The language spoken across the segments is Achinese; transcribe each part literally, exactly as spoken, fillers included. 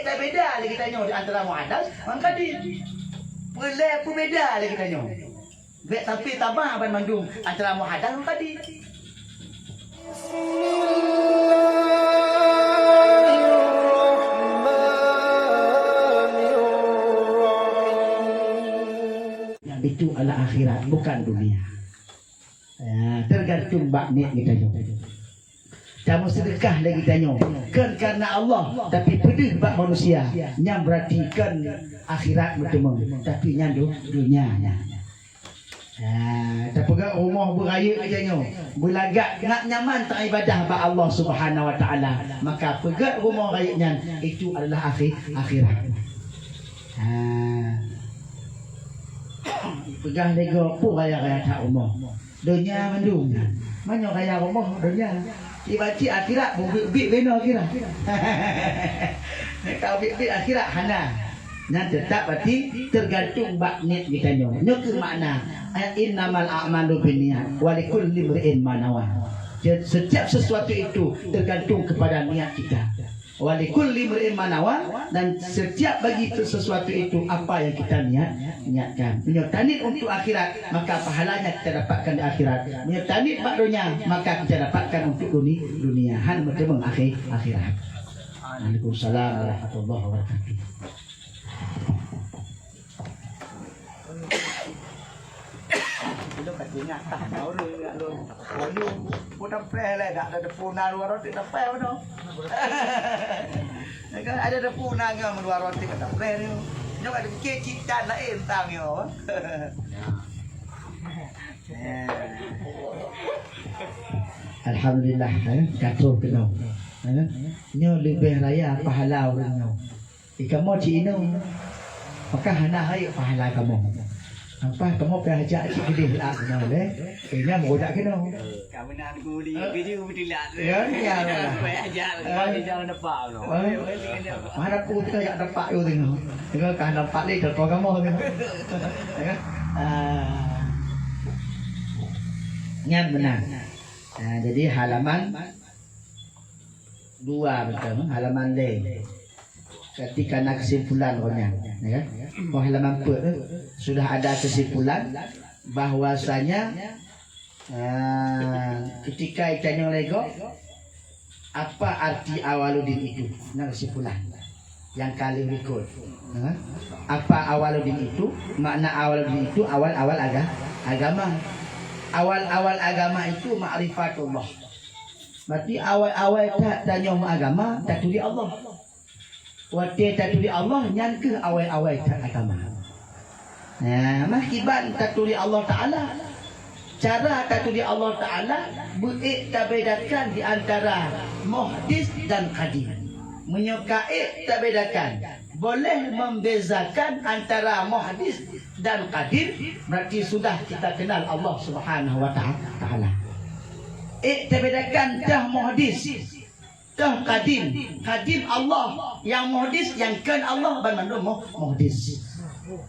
Tabeda lé geutanyoe di antara muhadas ngon qadim. Peulée peubeda lé geutanyoe. Bék sampai tabah banmandum antara muhadas ngon qadim. Itu adalah akhirat, bukan dunia. Ya, tergantung bak niet geutanyoe. Tameuseudekah lé geutanyoe, kon kareuna Allah, tapi peudeuh bak manusia, nyan beurati kon akhirat meuteumé, tapi nyan du-, dunia nyan. Ha, tapeugét rumoh beurayeuk geutanyoe, beulagak ngat nyaman taibadah bak Allah Subhanahu wa Taala, maka peugét rumoh rayeuk nyan, itu adalah akhi-, akhirat. Ha. Peugah lé gob, peue raya-raya that rumoh. Donya mandum nyan. Meunyoe raya rumoh donya, tiba-tiba akhirat, beubiet-biet binoe akhirat. Ka biet-biet akhirat hana. Nyan teutap berarti tergantung bak niet geutanyoe. Nyoe keuh makna, eh, innamal a'malu binniyat, wa likulli imri'in ma nawa. Jadi, setiap sesuatu itu tergantung kepada niat kita. Wa likulli imri'in ma nawa, dan setiap bagi itu sesuatu itu apa yang kita niat, niatkan. Meunyoe taniet untuk akhirat, maka pahalanya kita dapatkan di akhirat. Meunyoe taniet bak donya, maka kita dapatkan untuk duni-, dunia. Han meuteumé akhi-, akhirat. Waalaikumsalam warahmatullahi wabarakatuh. Lôn ka teuingat tah na ureueng ingat lôn. Ayo, pun tapreh lé, dak ada depu na luwa roti tapreh beutôi. Ya kan, ada depu na ngon luwa roti ka tapreh nyoe. Nyoe ka dipike cit that laén tang nyoe. Alhamdulillah, eh, ka troh keunoe. Eh, nyoe leubeh raya pahala ureueng nyoe. Di kamoe cit inoe, maka hana hai pahala kamoe. Sampah kamoe pih ajak cit keudeh lam keunoe lé, ingat meurudak keunoe. Ka meunan guli, guli beuteulat. Ya, ya, ya. Payah jak, Eh. payah jak depan tu. Eh. Mana pun kita jak depan tu tengok. Tengok kan nampak ni depan kamoe tu. Ya. Ah. Nyan meunan. Ah, jadi halaman dua beutôi, halaman lé. Ketika na kesimpulan roh nyan, ya kan? Oh, halaman empat tu sudah ada kesimpulan bahwasanya, ah, ketika geutanyoe lé gob, apa arti awaluddin itu? Na kesimpulan nyang ka lheueh likot. Ha? Apa awaluddin itu? Makna awaluddin itu awal-awal aga-, agama. Awal-awal agama itu ma'rifatullah. Berarti awai-awai that tanyoe meuagama, taturi Allah. Watée taturi Allah, nyan kheueh awai-awai that agama. Nah, mah kiban taturi Allah Taala. Cara taturi Allah Taala, beuék tabedakan di antara muhdis dan qadim. Meunyoe ka ék tabedakan, boleh membezakan antara muhdis dan qadim, berarti sudah kita kenal Allah Subhanahu wa Taala. Ék tabedakan teuh muhdis, teuh qadim. Qadim Allah, nyang muhdis, nyang kon Allah, banmandum mu-, muhdis.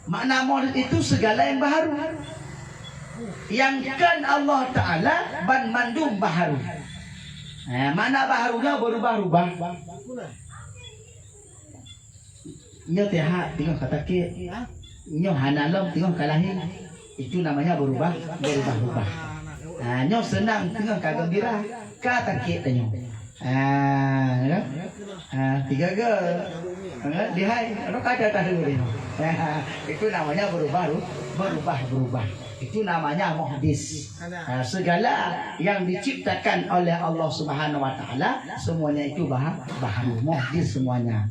Makna muhdis itu segala yang baharu. Nyang kon Allah Taala, banmandum baharu. Eh, makna baharu nyoe berubah-ubah. Nyoe teuhah teungoh ka takek. Nyoe hana lom teungoh ka lahé. Itu namanya berubah, berubah-ubah. Ha, nyoe seunang teungoh ka gembira, ka takek tanyoe. Ha, ya kan? Ha, tiga ke? Ha, lihai, anu ka ada tahu dia. Ha, itu namanya berubah, berubah-berubah. Itu namanya muhdis. Ha, segala yang diciptakan oleh Allah Subhanahu wa Taala, semuanya itu bah-, baharu, muhdis semuanya.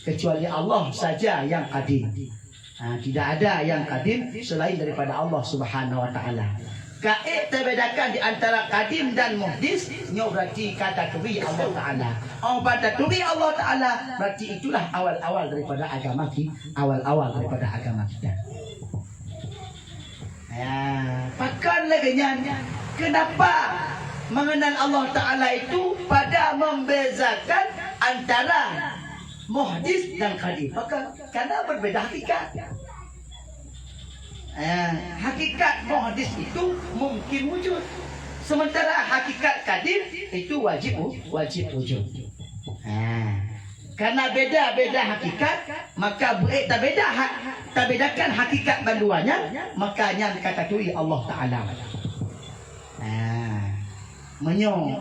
Kecuali Allah saja yang qadim. Ha, tidak ada yang qadim selain daripada Allah Subhanahu wa Taala. Ka ék tabedakan di antara qadim dan muhdis, nyoe berarti ka taturi Allah Taala. Oh, ban taturi Allah Taala, berarti itulah awal-awal daripada agama ki-, awal-awal daripada agama kita. Ya, pakon lagée nyan? Kenapa mengenal Allah Taala itu pada membezakan antara muhdis dan qadim? Maka, karena berbeda hakikat. Eh, hakikat muhdis itu mungkin wujud, sementara hakikat qadim itu wajib wu-, wajib wujud. Eh, Karena beda-beda hakikat, maka beuék tabeda ha-, tabedakan hakikat bandua nyan, maka nyan ka taturi Allah Taala. Nah, meunyoe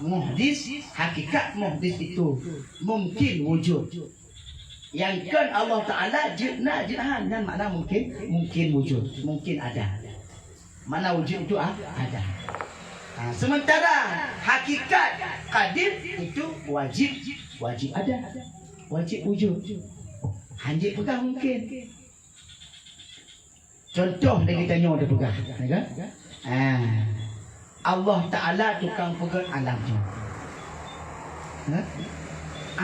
muhdis, hakikat muhdis itu mungkin wujud. Nyang kon Allah Taala jeuet na, jeuet han, nyan makna mungkin, mungkin wujud, mungkin ada. Mana wujud itu a-, ada. Ha, sementara hakikat kadim itu wajib, wajib ada, wajib wujud. Hanjeuet peugah mungkin. Contoh dari tanyoe teupeugah, ya kan? Ha. Allah Taala tukang peugét alam nyoe. Ha?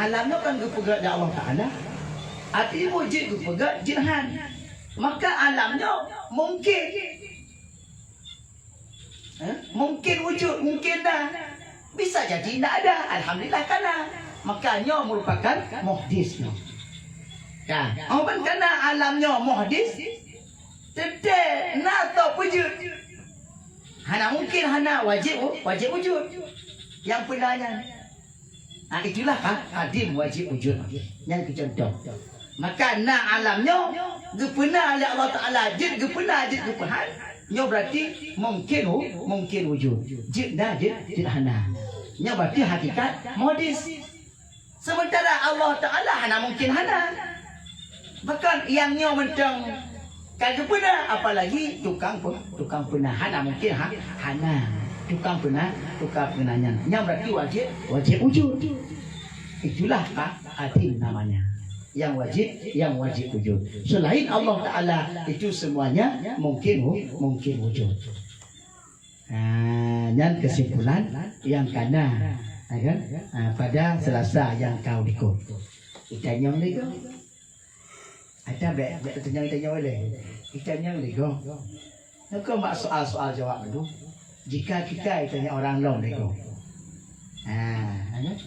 Alam nyoe kan geupeugét lé Allah Taala. Arti wujud geupeugét jeuet han. Maka alam nyoe mungkin. Ha? Mungkin wujud, mungkin na. Bisa jadi ndak ada. Alhamdulillah kana. Maka nyoe merupakan muhdis nyoe. Ka. Oh, ban kana alam nyoe muhdis. Teuntèe na toh peujeuet. Hana mungkin hana, wajib, wajib wujud. Nyang peuna nyan. Ha, itulah ka-, kadim wajib wujud. Nyan keu contoh. Maka na alam nyoe geupeuna lé Allah Taala, jeuet geupeuna, jeuet geupeuhan. Nyoe berarti mungkin wu-, mungkin wujud. Jeuet na, jeuet, jeuet hana. Nyoe berarti hakikat muhdis. Sementara Allah Taala hana mungkin hana. Bahkan nyang nyoe mantong ka geupeuna, apalagi tukang pe-, tukang peuna hana mungkin ha-, hana. Tukang peuna, tukang peuna nyan. Nyan berarti wajib, wajib wujud. Itulah ka-, kadim namanya. Yang wajib, yang wajib wujud. Selain Allah Taala itu semuanya mungkin wu-, mungkin wujud. Ha, nyan kesimpulan nyang kana, ha, kan? Ha, pada Selasa nyang ka likot. Itanyong lé gob. Ada bèk, bèk itanyong, itanyong lé. Itanyong lé gob. Nyoe keuh mak soal-soal jawab dulu. Jika kita itanya orang lom lé gob. Ha, ha, kan?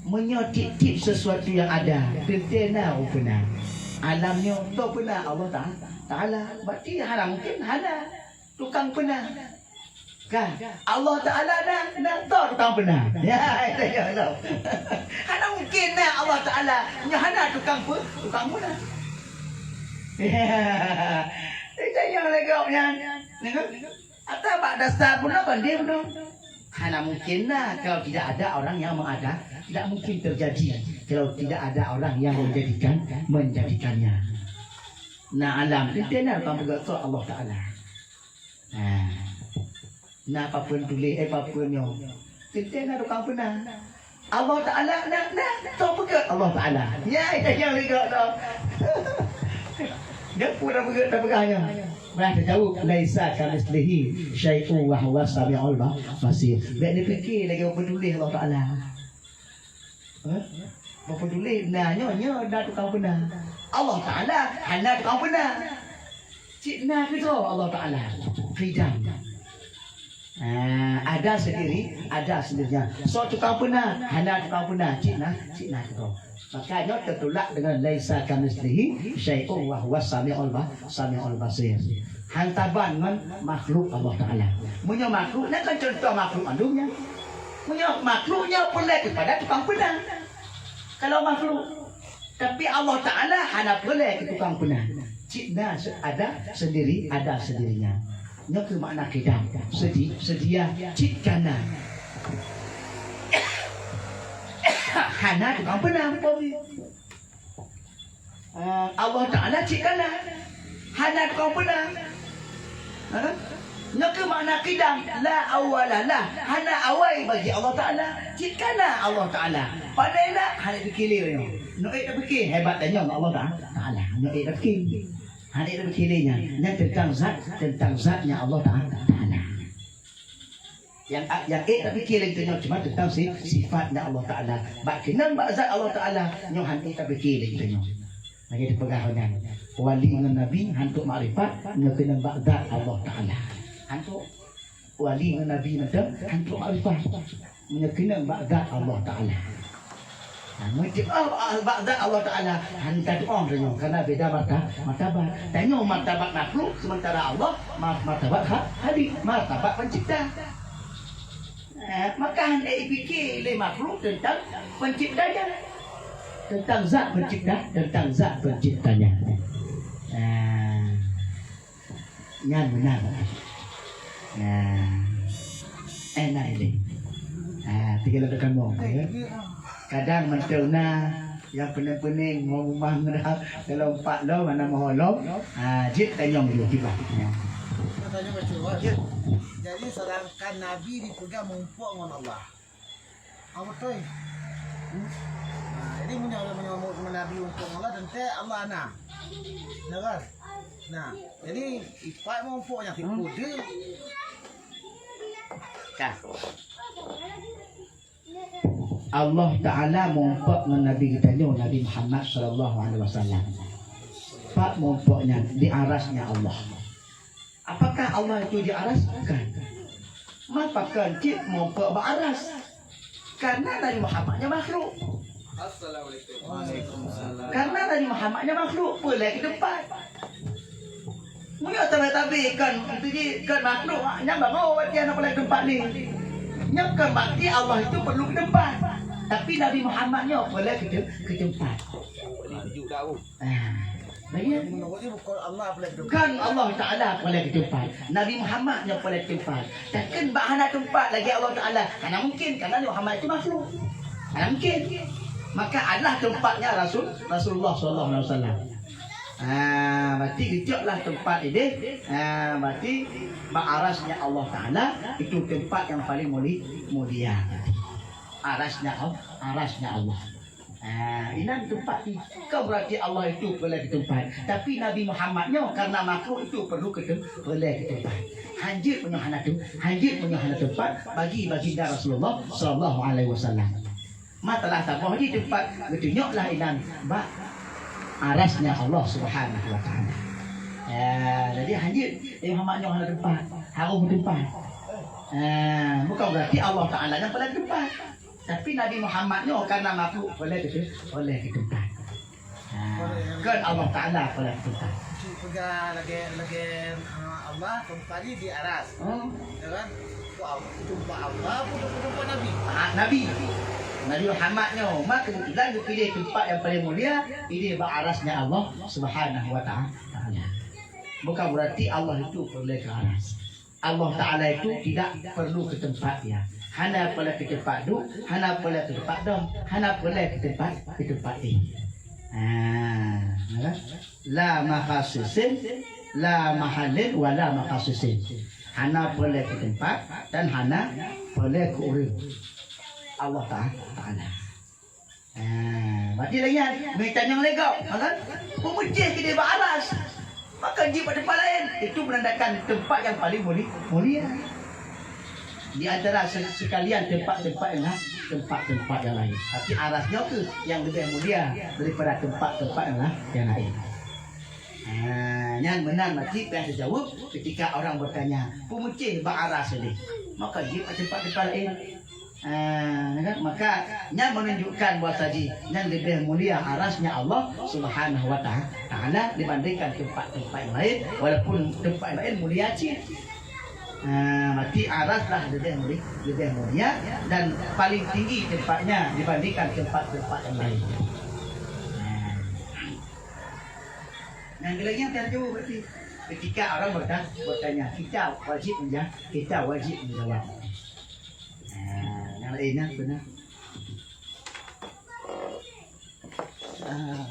Meunyoe tiep-tiep sesuatu yang ada, teuntèe na u peuna. Alam nyoe toh peuna Allah Ta-, Taala. Berarti hana mungkin hana. Tukang peuna. Kan? Allah Taala na, na toh tukang peuna. Ya, itu ya Allah. Hana mungkin na Allah Taala. Nyoe hana tukang pe-, tukang peuna. Ya. Itu yang lé gob nyan. Ni kan? Atau bak dasar pun apa dia pun. Hana mungkin na kalau tidak ada orang yang mengada, tidak mungkin terjadi kalau tidak ada orang yang menjadikan, menjadikannya. Na alam, teuntèe na tukang peugah Allah Taala. Ha. Na papeuen tuléh, eh, papeuen nyoe. Teuntèe na tukang peuna. Allah Taala na, na, toh peugah Allah Taala. Ya, ya, ya, peugah Allah. Dia pun dah peugah, dah peugah nyoe. Bah dijawab, "Laisa kamitslihi syai'un wa huwa samiul ba-, basir." Bèk neupiké lagèe peue tuléh Allah Taala. Hah? Bak peue tuléh na nyoe, nyoe na tukang peuna. Allah Taala hana tukang peuna. Cit na keudroe Allah Taala. Qidam. Ah, ada sendiri, ada sendirinya. Soe tukang peuna, hana tukang peuna, cit na, cit na keudroe. Maka nyoe teutulak deungon laisa kamitslihi syai'un wa huwa samiul ba-, samiul basir. Han taban ngon makhluk Allah Taala. Meunyoe makhluk, nyan kan contoh makhluk mandum nyan. Meunyoe makhluk nyoe peureulèe keupada tukang peuna. Kalau makhluk, tapi Allah Taala hana peureulèe keu tukang peuna. Cit na se-, ada sendiri, ada sendirinya. Nyoe keuh makna qidam, sedi-, seudia, cit kana. Hana tukang peuna, umpama. Ah, Allah Taala cit kana. Hana tukang peuna. Ha? Nyoe keuh makna qidam, la awwala lah. Hana awai bagi Allah Taala. Cit kana Allah Taala. Padahai na, hana piké lé nyoe. Nyoe ék tapiké hebat tanyoe Allah Ta-, Taala. Nyoe ék tapiké. Hana ék tapiké lé nyan. Nyan teuntang zat, teuntang zatnya Allah Ta-, Taala. Nyang, nyang ék tapiké lé geutanyoe cuma teuntang si-, sifatnya Allah Taala. Bak keunong bak zat Allah Taala, nyoe han ék tapiké lé geutanyoe. Lagèe teupeugah nyan, wali ngon nabi han trok makrifat, nyoe keunong bak zat Allah Taala. Han trok wali ngon nabi mantong han trok makrifat. Nyoe keunong bak zat Allah Taala. Nah, meunyoe bak zat Allah Taala, han tatu'oh tanyoe, karena beda marta-, martabat. Tanyoe martabat makhluk, sementara Allah ma-, martabat kha-, Khaliq, martabat pencipta. Eh, maka han ék piké lé makhluk teuntang penciptanya. Teuntang zat peuncipta, teuntang zat peunciptanya. Ah, nyan meunan. Ah, eh, na ilée. Ah, tinggai lôn teuka mong, ya. Kadang mantong na nyang peuneng-peuneng, mong rumah meunan, dalam empat lom, hana meuho lom. Ah, jeuet tanyong jih kiban. Ya. Tanyong bacut, ya. Jadi, sedangkan Nabi dipeugah meurumpok ngon Allah. Ah, beutôi. Hmm. Ha, jadi meunyoe, meunyoe, meunyoe Nabi meurumpok ngon Allah, teuntée Allah na. Na kan? Nah, jadi ipat meurumpok nyang sipeue deuh. Ka. Allah Taala meurumpok ngon Nabi geutanyoe, Nabi Muhammad sallallahu alaihi wasallam. Pat meurumpok nyan? Di arasnya Allah. Apakah Allah itu di aras? Bukan. Maka kon cit meurumpok bak aras. Karena Nabi Muhammad nyan makhluk. Assalamualaikum. Waalaikumsalam. Karena Nabi Muhammad nyan makhluk, peue lé keu teumpat. Meunyoe tabi-tabi kon, itu ji kon makhluk, nyan bangai awak dia nak peulai keu teumpat ni. Nyan kon berarti Allah itu perlu keu teumpat. Tapi Nabi Muhammad nyoe peue lé keu te-, keu teumpat. Ah, lagi? Menurut dia bukan Allah peulai keu teumpat. Kon Allah Taala peulai keu teumpat. Nabi Muhammad nyoe peulai keu teumpat. Takheun bak hana teumpat lagée Allah Taala. Hana mungkin, karena Nabi Muhammad itu makhluk. Hana mungkin. Maka adalah tempatnya Rasul, Rasulullah sallallahu alaihi wasallam. Ah, berarti geucoklah tempat idéh. Ah, berarti bak arasnya Allah Taala, itu tempat yang paling muli-, mulia. Arasnya Allah, arasnya Allah. Ah, inan tempat ni. Kon berarti Allah itu peulai keu teumpat. Tapi Nabi Muhammad nyoe karena makhluk itu perlu keu teum-, peulai keu teumpat. Hanjeuet meunyoe hana tem-, hanjeuet meunyoe hana teumpat bagi baginda Rasulullah sallallahu alaihi wasallam. Matalah saboh jih teumpat, geutunyoklah inan bak arasnya Allah Subhanahu wa Taala. Ya, jadi hanjeuet Nabi Muhammad nyoe hana teumpat, harôh teumpat. Ah, bukan berarti Allah Taala nyang peulai teumpat. Tapi Nabi Muhammad nyoe karena makhluk peulai keu, peulai keu teumpat. Ha, kon Allah Taala peulai keu teumpat. Cit peugah lagée, lagée, ha, Allah teumpat di aras. Hmm. Ya kan? Itu Allah, itu teumpat Allah, bukan teumpat Nabi. Ha, Nabi. Nabi Muhammad nyoe, maka kebetulan geupiléh teumpat nyang paling mulia, ini bak arasnya Allah Subhanahu wa Taala. Bukan berarti Allah itu peulai keu aras. Allah Taala itu tidak perlu keu teumpat, ya. Hana peulai keu teumpat duek, hana peulai keu teumpat dong, hana peulai keu teumpat, keu teumpat éh. Ha, ya kan? La makhasisin, la mahallin, wa la makhasisin. Hana peulai keu teumpat dan hana peulai keu ureuëng. Allah Ta-, Taala. Ah, berarti lagée nyan, meutanyong lé gob, ha kan? Peumeucéh keudéh bak aras. Maka jih bak teumpat laén, itu menandakan tempat yang paling muli-, mulia. Di antara se-, sekalian tempat-tempat yang la-, tempat-tempat yang lain. Tapi aras nyoe keuh yang lebih mulia daripada tempat-tempat yang la-, yang lain. Ah, nyan meunan berarti payah teujaweueb ketika orang bertanya, "Peumeucéh bak aras lé?" Maka jih bak tempat-tempat laén. Ah, ya kan? Maka nyan menunjukkan bahwa saji nyan lebih mulia arasnya Allah Subhanahu wa Taala dibandingkan tempat-tempat yang lain, walaupun tempat yang lain mulia cit. Ah, berarti aras lah lebih mulia, lebih mulia dan paling tinggi tempatnya dibandingkan tempat-tempat yang lain. Ah. Nyang lagée nyan payah jaweueb berarti. Ketika orang berta-, bertanya, kita wajib menja-, kita wajib menjawab. Ah, nyang laén nyan beuna. Ah.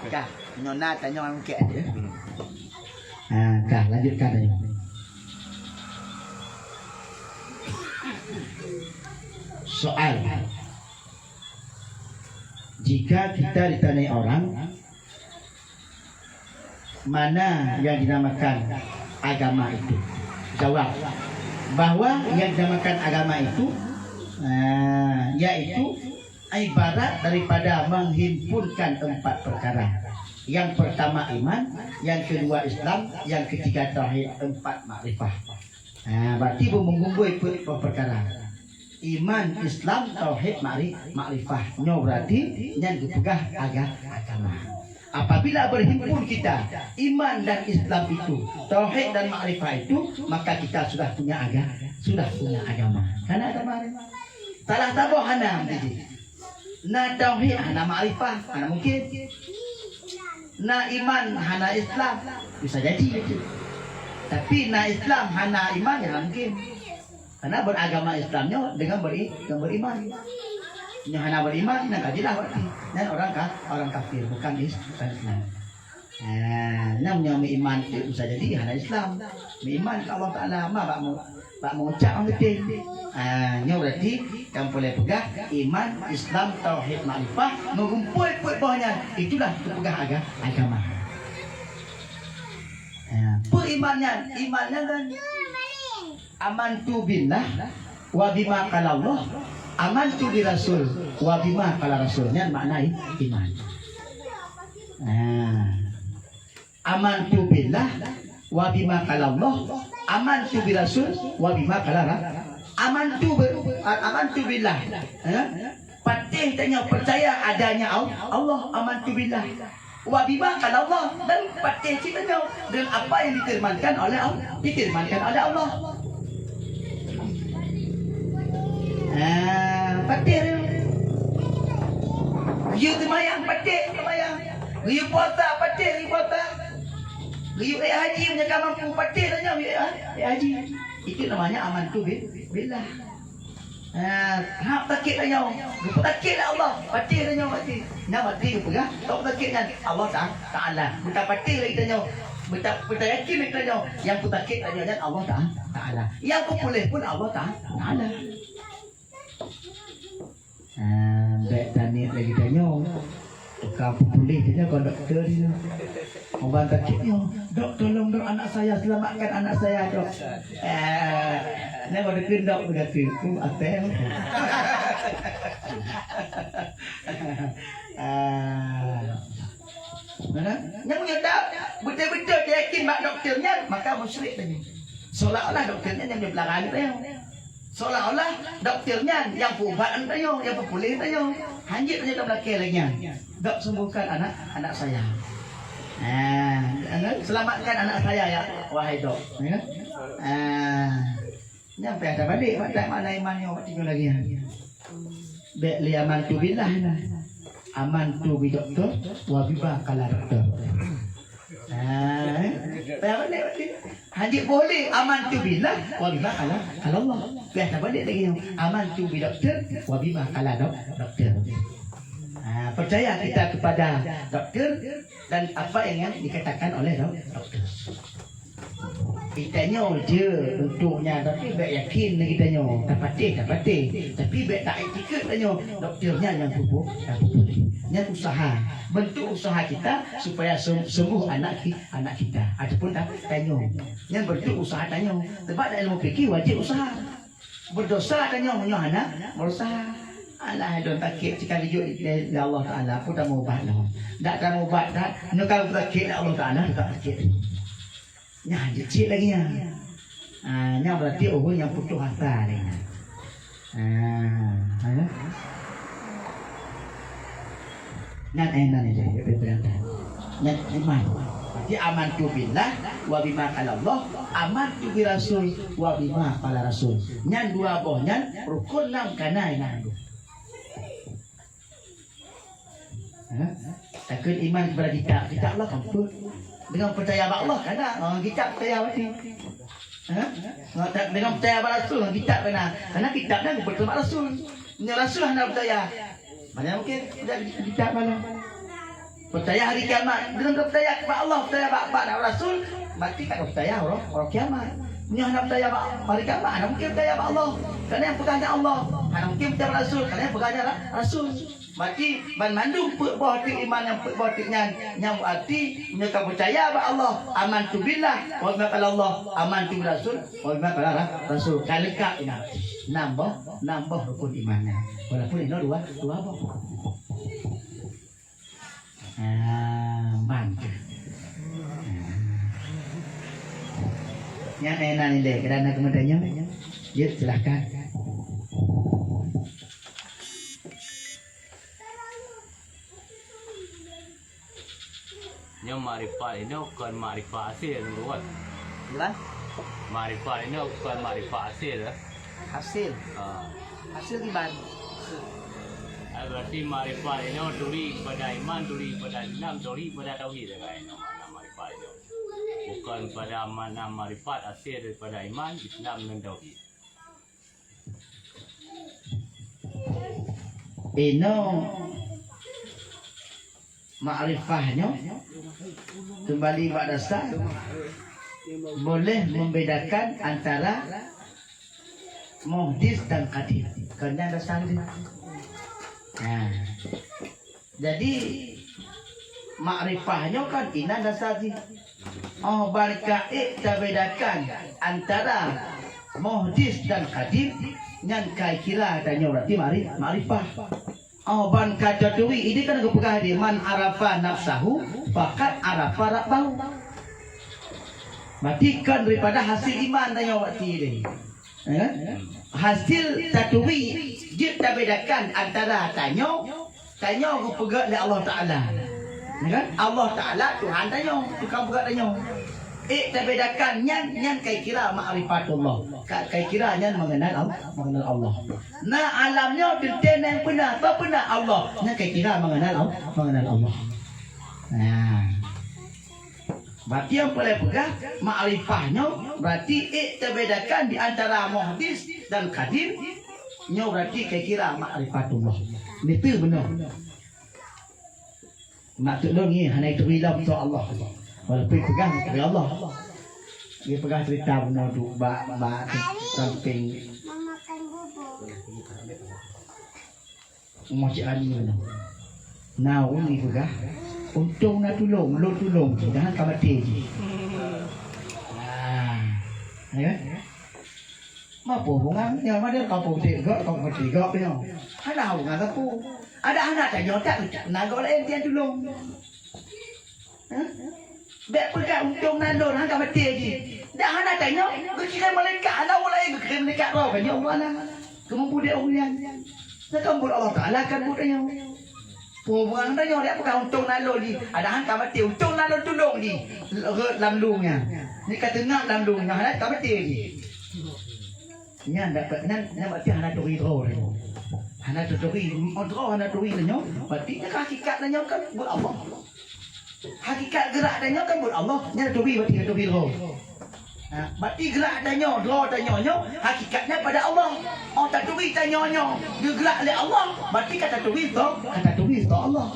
Ka, nyoe na tanyong lam kek. Ah, ka, lanjutkan tanyong. Soal. Jika kita ditanyai orang, mana yang dinamakan agama itu? Jawab, bahwa yang dinamakan agama itu, ah, yaitu ibarat daripada menghimpunkan empat perkara. Yang pertama iman, yang kedua Islam, yang ketiga tauhid, empat makrifah. Ha, berarti beumeungumbôi peuet boh peukara. Iman, Islam, tauhid, makri-, makrifah. Nyoe berarti nyan geupeugah aga-, agama. Apabila berhimpun kita, iman dan Islam itu, tauhid dan makrifah itu, maka kita sudah punya aga-, sudah punya agama. Hana agama lain. Salah saboh hana jadi. Na tauhid hana makrifah, hana mungkin. Na iman hana Islam, bisa jadi itu. Tapi na Islam hana iman, ya hana mungkin. Karena beragama Islam nyoe dengan beri-, dengan beriman. Nyoe hana beriman, nyan ka jeulaih berarti. Nyan orang ka-, orang kafir, bukan is-, bukan Islam. Ah, nyan nyoe meuiman, eh, bisa jadi hana Islam. Meuiman keu Allah Taala, ma bak mu-, bak meuucap meutem. Ah, nyoe berarti nyang peureulée peugah iman, Islam, tauhid, makrifah, meugumpôi peuet boh nyan, itulah teupeugah aga-, agama. Ah, peue iman nyan? Iman nyan kan Amantu billah wa bima qala Allah, amantu bi rasul wa bima qala rasul. Nyan makna i-, iman. Ah. Amantu billah wa bima qala Allah, amantu bi rasul wa bima qala ra-, amantu bi-, a-, amantu billah. Eh? Patéh tanyoe percaya adanya Al-, Allah, amantu billah. Wa bima qala Allah, dan patéh cit tanyoe dengan apa yang difirmankan oleh Al-, difirmankan oleh Allah. Ah, patéh dia. Geuyue seumayang, patéh seumayang. Geuyue puasa, patéh geuyue puasa. Geuyue ék haji, meunyo ka mampu, patéh tanyoe geuyue ék ha-, ék haji. Itu namanya amantu bi-, billah. Ah, hak takét tanyoe, geupeutakét lé Allah, patéh tanyoe mati. Nyan mati geupeugah, tau takét nyan Allah Ta-, Taala. Beutapatéh lé tanyoe, beuta-, beutayakin lé tanyoe, nyang peutakét tanyoe nyan Allah Ta-, Taala. Nyang peupuléh pun Allah Ta-, Taala. Ah, bèk taniet lagèe tanyoe. Tukang peupuléh tu nyoe kon dokto tu nyoe. Uban sakét nyoe, "Dok, tolong dok anak saya, selamatkan anak saya, Dok." Eh, nyoe baru kheun dok, udah kheun, uh, até. Ah. Nah, nyang meunyoe dak beutôi-beutôi yakin bak dokto nyan, maka musyrik tadi. Seolah-olah dokto nyan nyang jipeulara aneuk nyoe. Seolah-olah dokto nyan nyang peuubat aneuk tanyoe, nyang peupuléh tanyoe. Hanjeuet tanyoe tameulakèe lagèe nyan. "Dok, sembuhkan anak, anak saya. Ah, selamatkan anak saya, ya, wahai dok." Ya. Ah, nyan payah tabalek, mak, tak makna iman nyoe, bak tinggal lagèe nyan. Bèk lé amantu billah nah. Amantu bi dokto, wa bima qala dokto. Ah, eh? Payah balek berarti. Hanjeuet boleh amantu billah wa bima qala, qala Allah. Payah tabalek lagèe nyoe. Amantu bi dokto wa bima qala dok-, dokto. Ah, percaya kita kepada dokto dan apa yang dikatakan oleh dok-, dokto. Geutanyoe je bentuknya, tapi bèk yakin lé geutanyoe. Tapatéh, tapatéh. Tapi bèk taiktikeuet tanyoe dokto nyan nyang peupu-, nyang peupuléh. Nyan usaha. Bentuk usaha kita supaya sem-, sembuh anak ki-, anak kita ataupun ta-, tanyoe. Nyan bentuk usaha tanyoe. Sebab dalam ilmu fikih wajib usaha. Berdosa tanyoe meunyoe hana berusaha. Alah, lôn sakét sikali jeuet lé, lé Allah Taala, peue tameuubat lom. Dak tameuubat that, neuka sakét lé Allah Taala, teutap sakét. Nyan jeuet cit lagèe nyan. Ah, nyan berarti ureueng nyang putus asa lé nyan. Ah, eh. Nyan, eh, nyan, eh, nyan, eh, nyan. Nyan iman. Berarti amantu billah wa bima qala Allah, amantu bi rasul wa bima qala rasul. Nyan dua boh nyan rukun nam kana iman. Ha? Takheun iman kepada kitab. Kitab Allah kan beutôi. Dengan percaya bak Allah kan dah. Ha, kitab percaya berarti. Ha? Dengan percaya bak Rasul, dengan kitab kan dah. Karena kitab kan beutôi bak Rasul. Nyoe Rasul hana percaya. Mana mungkin percaya kitab mana? Percaya hari kiamat. Dengan percaya bak Allah, percaya bak, bak Rasul, berarti tak percaya orang, orang kiamat. Nyoe hana percaya bak hari kiamat, hana mungkin percaya bak Allah. Karena nyang peugah nyan Allah. Hana mungkin percaya bak Rasul, karena nyang peugah nyan Ra-, Rasul. Berarti banmandum peuet boh teuk iman nyang peuet boh teuk nyan, nyang berarti nyoe ka percaya bak Allah, amantu billah, wa bima qala Allah, amantu bi rasul, wa bima qala ra-, rasul. Ka leungkap iman. Nam boh, nam boh rukun iman nyan. Walaupun inoe dua, dua boh. Ah, ban. Ah. Nyan, eh, nan ilèe, keunan na keumeutanyong? Jeuet, silahkan. Makrifat inoe kon makrifat asél, Tuan. Gimana? Makrifat inoe kon makrifat asél, eh. Hasil. Ha. Hasil gimana? Ah, berarti makrifat inoe turi pada iman, turi pada Islam, turi pada tauhid, kan? Makna makrifat inoe. Bukan pada makna makrifat asél daripada iman, Islam dan tauhid. Inoe makrifah nyoe kembali bak dasar, boleh membedakan antara muhdis dan qadim. Kon nyan dasar dia. Nah. Jadi, makrifah nyoe kan inan dasar jih. Oh, ban ka ék tabedakan antara muhdis dan qadim, nyan ka kira tanyoe berarti makri-, makrifah. Oh, ban ka taturi, ini kan geupeugah di, "Man arafa nafsahu faqad arafa rabbahu." Berarti kan daripada hasil iman tanyoe berarti ini. Ya kan? Hasil taturi, jeuet tabedakan antara tanyoe, tanyoe geupeugét lé Allah Taala. Ya kan? Allah Taala Tuhan tanyoe, tukang peugét tanyoe. Ék tabedakan nyan, nyan kai kira makrifatullah. Ka-, kai kira nyan mengenal Al-, mengenal Allah. Na alam nyoe teuntée nyang beuna, peue beuna Allah, nyan kai kira mengenal Al-, mengenal Allah. Nah. Berarti nyang peureulée peugah, makrifah nyoe berarti ék tabedakan di antara muhdis dan qadim, nyoe berarti kai kira makrifatullah. Beutôi bunoe. Maksud lôn ngieng hana turi lom soe Allah. Walaupun peugah turi Allah. Dia peugah cerita bunoe tu bak, bak samping Mama makan bubur. Umoh cit lama nyoe. Na ureuëng jipeugah, "Untông na tulông, lôn tulông jih, dan ka maté jih." Ah, ya kan? Apa hubungan nyoe, mana kampung dek gok, kampung dek gok nyoe? Hana hubungan sapeue. Ada anak tanyoe tak, na gok laén tian tulông. Hah? Bék peugah untông na lôn, han ka maté jih. Dak hana tanyoe, geukirém malaikat, hana ureuëng laén geukirém malaikat droe, kan nyoe Allah na. Keumeubudek ureuëng nyan. Nah, kan buet Allah Taala kan buet tanyoe. Peue hubungan tanyoe, dak peugah untông na lôn jih. Ada han ka maté, untông na lôn tulông jih. Rhot lam lueng nyan. Ni ka teungab lam lueng nyan, hana ka maté jih. Nyan dapat, nyan, nyan berarti hana turi droe. Hana turi, oh, droe hana turi tanyoe, berarti nyan hakikat tanyoe kan buet Allah. Hakikat gerak tanyoe kan buet Allah, nyan turi berarti turi droe. Ha, berarti gerak tanyoe, droe tanyoe nyoe hakikatnya pada Allah. Oh, taturi tanyoe nyoe geugerak lé Allah, berarti ka taturi droe, ka taturi droe Allah.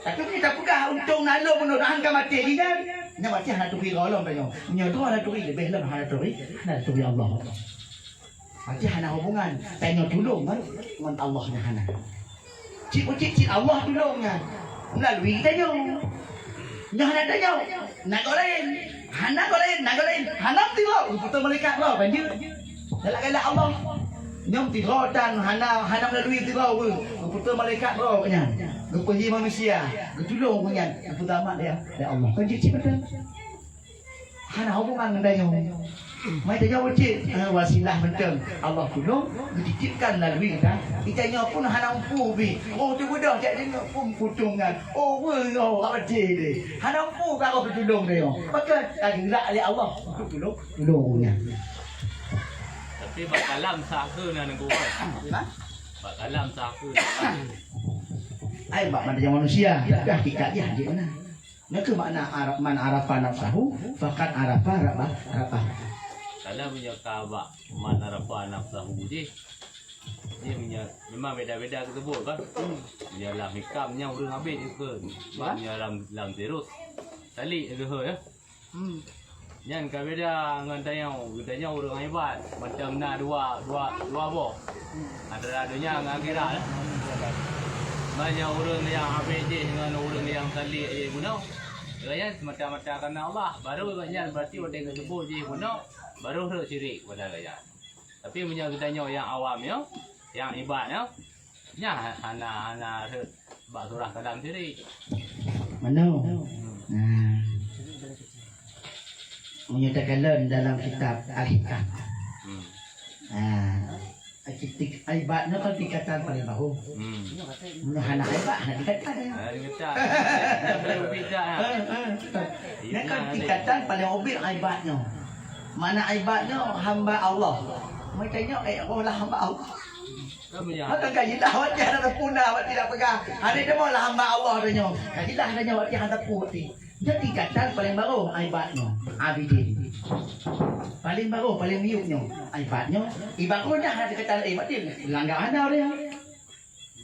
Tapi meunyoe tapeugah untông na lôn meunurot han ka maté jih nyan, nyan berarti hana turi droe lom tanyoe. Meunyoe droe hana turi, leubeh lom hana turi, hana turi Allah. Berarti hana hubungan tanyoe tulông ngon, ngon Allah nyan hana. Cit-cit cit Allah tulông nyan meulalu tanyoe. Nyoe hana tanyoe, na goe laén. Hana goe laén, na goe laén. Hana meusidroe, geupeuteu malaikat droe kan jeuet. Galak-galak Allah. Nyoe meusidroe tan hana, hana meulalu sidroe weueh. Geupeuteu malaikat droe nyan. Geupeuhi manusia, geutulông ureuëng nyan. Geupeutama lé, lé Allah. Kan jeuet cit mantong. Hana hubungan ngon tanyoe. Mai tanyoe cit, eh, wasilah mantong. Allah tulông, geutitipkan meulalu kita. Kita nyoe pun hana mampu bi. Oh, tu bodoh cak deungoe pun kutông nyan. Oh, weueh, oh, ka maté deh. Hana mampu ka Allah tulông tanyoe. Maka ka geugerak lé Allah untuk tulông. Lôn nyan. Tapi bak kalam sah keu na Teungku kan? Ya. Bak kalam sah keu na. Ai bak mata manusia, tapi hakikat dia di mana? Nyan keuh makna Arab, "Man arafa nafsahu, faqad arafa rabbah, rabbah." Kalau meunyoe ka bak "Man arafa nafsahu" jih, jih meunyoe memang beda-beda teusebut kan? Meunyoe lam hikam nyan ureuëng habéh jih keu. Bak meunyoe lam, lam tirus, talik leuhô ya. Hmm. Nyan ka beda ngon tanyoe, geutanyoe ureuëng iébadat, mantong na dua, dua, dua boh. Antara donya ngon akhirat, eh. Meunyoe ureuëng nyang habéh jih ngon ureuëng nyang talik jih bunoe, gobnyan semata-mata karena Allah, baru gobnyan berarti watée geuseubut jih bunoe, baru rhot syirik kepada gobnyan. Tapi meunyoe geutanyoe nyang awam nyoe, nyang iébadat nyoe, nyan hana, hana rhot bak surah kalam syirik. Manoe? Hmm. Nah. Meunyoe takalon dalam kitab Al-Hikam. Hmm. Nah, Tik-, ibat nyoe kan tingkatan paling bawah. Hmm. Nyoe hana ibat, hana tingkatan. Hana tingkatan. Hana tingkatan. Eh, eh, eh. Nyoe kan tingkatan paling ubit ibat nyoe. Makna ibat nyoe hamba Allah. Macam nyoe, eh, oh lah hamba Allah. Kan banyak. Maka kan ilah wajah dah puna, awak tidak pegang. Hari demoe lah hamba Allah dah nyoe. Kan ilah dah nyoe, awak tidak ada putih. Jadi tingkatan paling barô ibat nyoe, abidin. Paling barô, paling miyueb nyoe, ibat nyoe. Ibat nyoe dah tingkatan ibat dia. Langgar hana dia.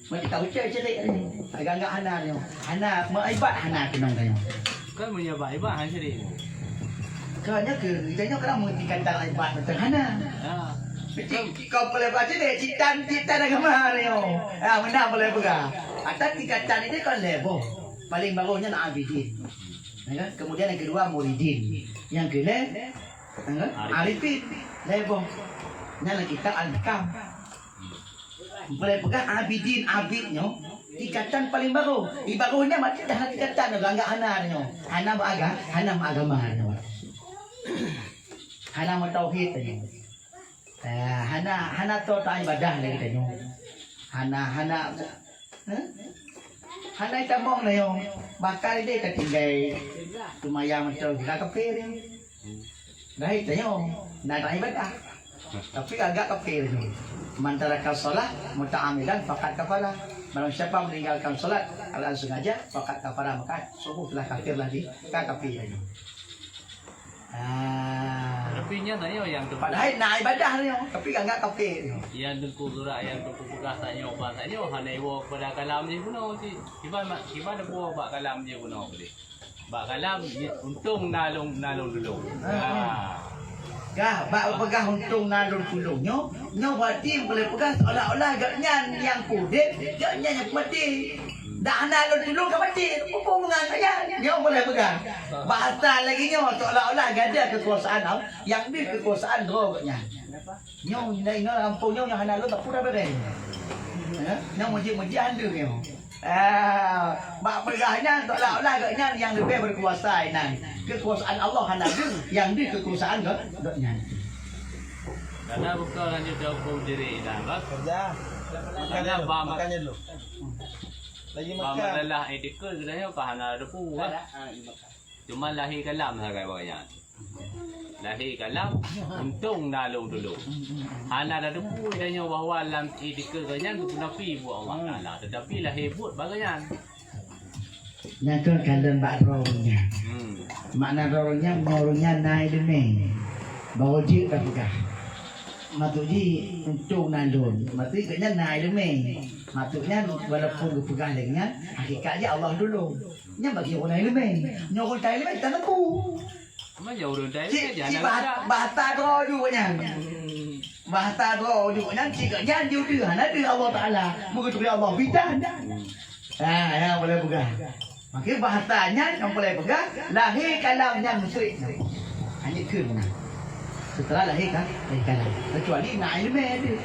Mesti tahu cek celik ni. Agak-agak hana dia. Hana, meuibat hana keunong dia. Kan meunyoe bak ibat hana celik. Kan nyoe ke, kita nyoe kan meutingkatan ibat betul hana. Ha. Mesti kau boleh baca deh, citan, citan agama dia. Ha, benar boleh pegang. Atas tingkatan ini kan level. Paling barô nyan abidin. Ya kan? Kemudian yang kedua muridin. Yang keulhèe, ya kan? Arifin. Arifin. Level. Nyan lah kitab Al-Hikam. Boleh peugah abidin, abid nyoe tingkatan paling barô. Di barô nyan mati dah tingkatan nyoe, anggap hana nyoe. Hana meuaga-, hana meuagama nyoe. Hana meutauhid nyoe. Eh, hana, hana toe taat ibadah lagèe tanyoe. Hana, hana, eh? Hana itamong tanyoe. Bahkan idéh ka tinggai seumayang macam ka kafé nyoe. Dah tanyoe, na taat ibadah. Tapi agak kafé nyoe. "Man taraka shalah muta'ammidan faqad kafara." Barang siapa meninggalkan salat alasan sengaja, faqad kafara, maka sungguh telah kafir lagi, ka kafir lagi. Ah. Tapi nyan tanyoe nyang teungku. Padahai na ibadah nyoe, tapi anggap kafir nyoe. Nyang teungku surat, nyang teungku peugah tanyoe, bak tanyoe hana iwoe kepada kalam jih bunoe cit. Kiban ma-, kiban bunoe bak kalam jih bunoe tadi. Bak kalam, untông na lôn, na lôn tulông. Ah. Ah. Gah, bak peugah untông na lôn tulông nyoe, nyoe berarti boleh peugah seolah-olah gobnyan nyang udép, gobnyan nyang maté. Dak na lôn tulông ka maté, muphom ngon nyan, nyoe boleh peugah. Bahasa lagèe nyoe seolah-olah gadôh keukuasaan Allah, nyang deuh keukuasaan droe gobnyan. Nyoe, nyoe, nyoe gampông nyoe, nyoe hana lôn, tapi dah beureh. Ya, nyoe meujiek-meujiek han deuh nyoe. Ah, bak peugah nyan seolah-olah gobnyan nyang leubeh berkuasa inan. Keukuasaan Allah hana deuh, nyang deuh keukuasaan gobnyan. Karena bukan lanjut hukum diri inan, kan? Kerja. Makanya makan dulu, ba-, makan dulu. Lagi ba makan. Masalah etika sebenarnya ka hana teupeu, kan? Cuma lahé kalam sagai bak nyan. Lahé kalam, untông na lôn tulông. Hana tateupeu tanyoe bahwa lam etika gobnyan geupeunafé buet Allah Taala, tetapi lahé buet bak gobnyan. Nyan keuh kalon bak droe ureueng nyan. Hmm. Makna droe ureueng nyan, meunyoe ureueng nyan na ileumèe, barô jeuet ka peugah. Maksud jih, untông na lôn. Maksud jih, gobnyan na ileumèe. Maksud nyan, walaupun geupeugah lagèe nyan, hakikat jih Allah tulông. Nyan bagi ureueng na ileumèe. Nyoe ureueng na ileumèe, ka teupeu. Cuma jauh ureueng tadi cit, kan cit jangan bah-, ada. Bahasa droe ju nyan. Bahasa droe ju nyan, cit gobnyan ju deuh, hana deuh Allah Taala. Meugeuturi Allah bidan. Ha, ya, boleh peugah. Maka bahasa nyan nyang boleh peugah, lahé kalam nyan musyrik. Hanya keu meunan. Setelah lahé ka-, lahé kalam. Kecuali na ileumèe deuh.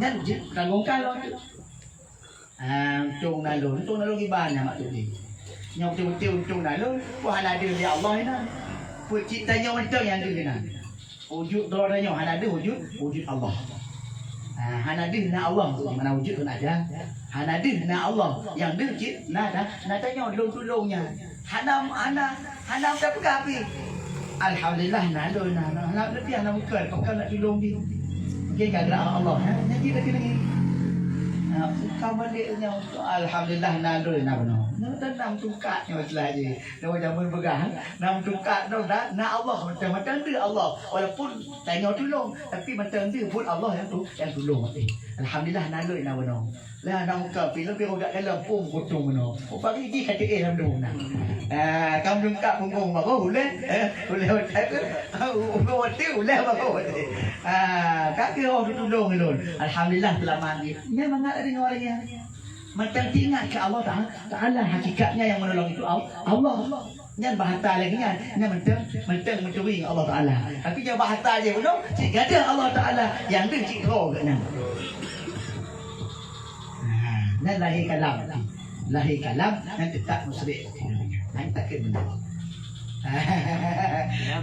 Nyan jeuet tanggong kalon tu. Ah, untông na lôn, untông na lôn kiban nyan maksud jih. Nyoe beutôi-beutôi untông na lôn, wah hana deuh lé Allah inan. Peue cit tanyoe mantong nyang deuh inan. Wujud droe tanyoe hana deuh wujud, wujud Allah. Ah, hana deuh na Allah maksud jih, mana wujud pun ada. Hana deuh na Allah, nyang deuh cit na, na, na tanyoe lôn tulông nyan. Hana, hana, hana teupeugah pih. Alhamdulillah, na lôn, na, na, na, leubeh na bukan, bukan nak tulông jih. Mungkin gara Allah, ha? Nyan jih lagi, lagi. Ha, bukan balik nyoe, alhamdulillah, na lôn, na bunoe. Na, na, na tungkat nyoe istilah jih. Nyoe jameun peugah, na tungkat nyoe, na, na Allah, macam-macam deuh Allah. Walaupun tanyoe tulông, tapi macam deuh pun Allah nyang tu-, nyang tulông. Alhamdulillah, na lôn, na bunoe. Lah, na muka pih leubeh udah dalam pun gotong meunoe. Upah gigi ka teuéh lam dum na. Ah, kam lengkap punggong bagoe ulèe, eh, ulèe otak tu. Punggong otak ulèe bagoe. Ah, ka keu oh tulông lôn. Alhamdulillah seulamat ni. Nyan mangat deungoe lagèe nyan. Mantong teuingat keu Allah Taala, Taala hakikatnya yang menolong itu Al-, Allah. Nyan bahasa lagèe nyan, nyan mantong, mantong meuturi ngon Allah Taala. Tapi nyan bahasa jih bunoe, cit gadôh Allah Taala, nyang deuh cit droe geuh nyan. Ha, nyan lahé kalam. Lahé kalam, nyan teutap musyrik. Nyan tak keu beuna.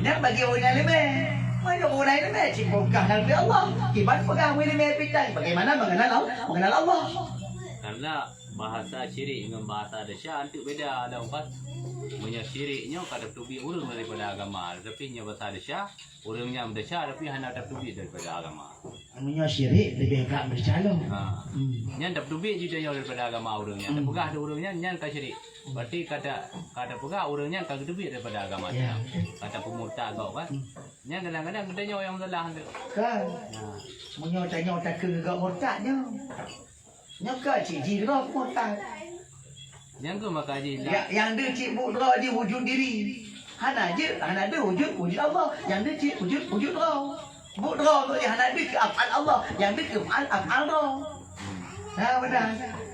Nyan bagi ureueng alim, eh. Meunyoe ureuëng ileumèe cit bongkah nanggroe Allah, kiban peugah ureuëng ileumèe pitai bagaimana mengenal Allah, mengenal Allah. Karena bahasa syirik dengan bahasa desya antuk beda dalam pas. Meunyoe syirik nyoe ka teubiet ureuëng daripada agama, tapi nyoe bahasa desya, ureuëng nyang desya tapi hana teubiet daripada agama. Meunyoe syirik leubeh brat meucalo. Ha. Hmm. Nyan teubiet jih nyoe daripada agama ureuëng nyan. Hmm. Teupeugah di ureuëng nyan, nyan ka syirik. Berarti kata, kata peugah ureuëng nyan ka geuteubiet daripada agama. Ya. Kata peumurtad kau kan. Hmm. Nyan kadang-kadang kita nyoe nyang salah tu. Kan. Ha. Meunyoe tanyoe takheun geuh murtad nyoe. Nyoe ka cit jih droe murtad. Nyang keuh maka jih. Ya, nyang deuh cit buet droe jih wujud diri. Hana jeuet, hana deuh wujud, wujud Allah. Nyang deuh cit wujud, wujud droe. Buet droe tu jih hana deuh keu af'al Allah. Nyang deuh keu af'al, af'al droe. Ha, beuna.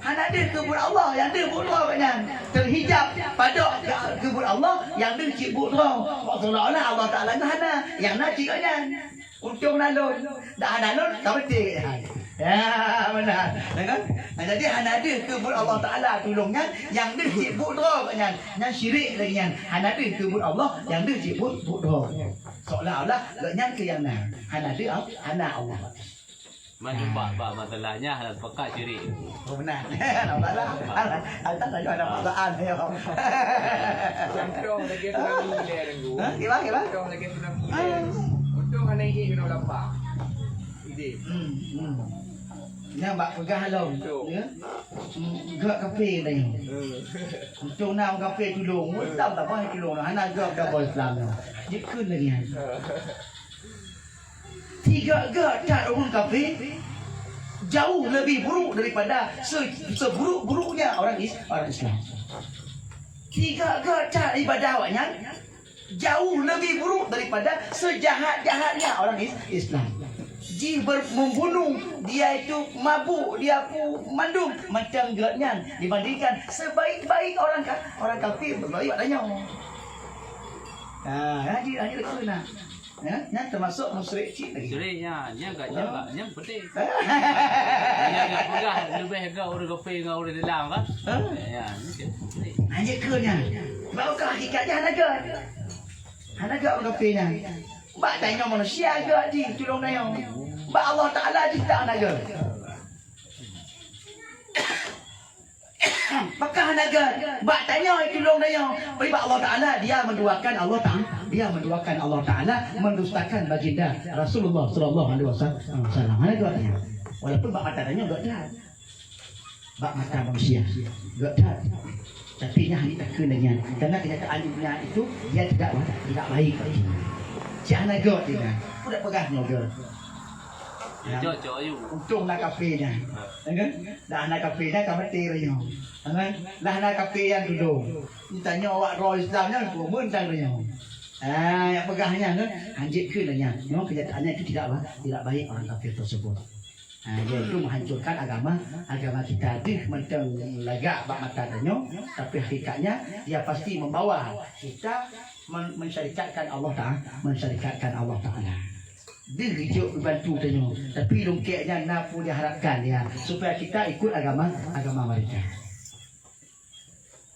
Hana deuh keu buet Allah, nyang deuh buet droe nyan. Teuhijab, padok keu buet Allah, nyang deuh cit buet droe. Seolah-olah Allah Taala nyan hana, nyang na cit nyan. Untông na lôn, dak hana lôn, ka beutôi. Ya, beuna. Ya kan? Nah, jadi hana deuh keu buet Allah Taala tulông nyan, nyang deuh cit buet droe nyan, nyan syirik lagèe nyan. Hana deuh keu buet Allah, nyang deuh cit buet, buet droe. Seolah-olah gobnyan keu nyang na. Hana deuh, hana Allah. Mantong bak, bak masalah nyan hana sepakat syirik. Oh, beuna. Nampak lah. Alta tadi ada perasaan, ya. Contoh lagi tsunami lé, Teungku. Ha? Gimana, gimana? Contoh lagi tsunami lé. Ah. Untông hana idéh keunoe lapar. Idéh. Hmm, hmm. Nyan bak peugah lom. Betul. Ya? Hmm, gak kafe tadi. Hmm. Untông na kafe tulông. Islam tak payah tulông. Hana gak dah Islam. Jikun lagi. Tiga-tiga that ureuëng kafé jauh lebih buruk daripada se-, seburuk-buruknya orang Is-, orang Islam. Tiga-tiga that ibadah awaknyan jauh lebih buruk daripada sejahat-jahatnya orang Is-, Islam. Jih ber-, membunuh, dia itu mabuk, dia pu mandum macam geuh nyan dibandingkan sebaik-baik orang ka-, orang kafir berlalu awak tanya. Ah, haji, haji lekeu nah. Ya, nyan termasuk musyrik cit lagi. Musyrik nyan, nyan gak, nyan gak, nyan pedih. Nyan gak peugah leubeh gak ureuëng kafé ngon ureuëng Islam kan? Ha? Ya, nyan musyrik. Hanya ke nyan. Sebab ka hakikat nyan hana gèt. Hana gèt ureuëng kafé nyan. Bak tanyoe manusia gèt jih tulông tanyoe. Bak Allah Taala jih tak hana gèt. Maka hana gèt, bak tanyoe tulông tanyoe, bak Allah Taala, dia menduakan Allah Taala, dia menduakan Allah Taala, mendustakan baginda Rasulullah sallallahu alaihi wasallam. Hana gèt tanyoe. Walaupun bak mata tanyoe gèt that. Bak mata manusia gèt that. Tapi nyan hana takheun lagèe nyan. Karena kenyataan dunia itu dia tidak, tidak baik bagi dia. Cit hana gèt dia. Ku dak peugah nyoe gèt. Ya. Cocok, ayu. Untông na kafé nyan. Ha. Ya kan? Dah na kafé nyan ka maté roh nyoe. Ya kan? Dah na kafé nyan tulông. Tanyoe awak droe Islam nyan peue meuntang roh nyoe. Ah, nyang peugah nyan kan? Hanjeuet keu nyan. Memang kenyataannya itu tidak ba-, tidak baik orang kafir tersebut. Ah, dia itu menghancurkan agama, agama kita. Deuh mantong lagak bak mata tanyoe, tapi hakikatnya dia pasti membawa kita men-, mensyarikatkan Allah Taala, mensyarikatkan Allah Taala. Deuh jok bantu tanyoe, tapi lungkek nyan na peue diharapkan dia, supaya kita ikut agama, agama mereka.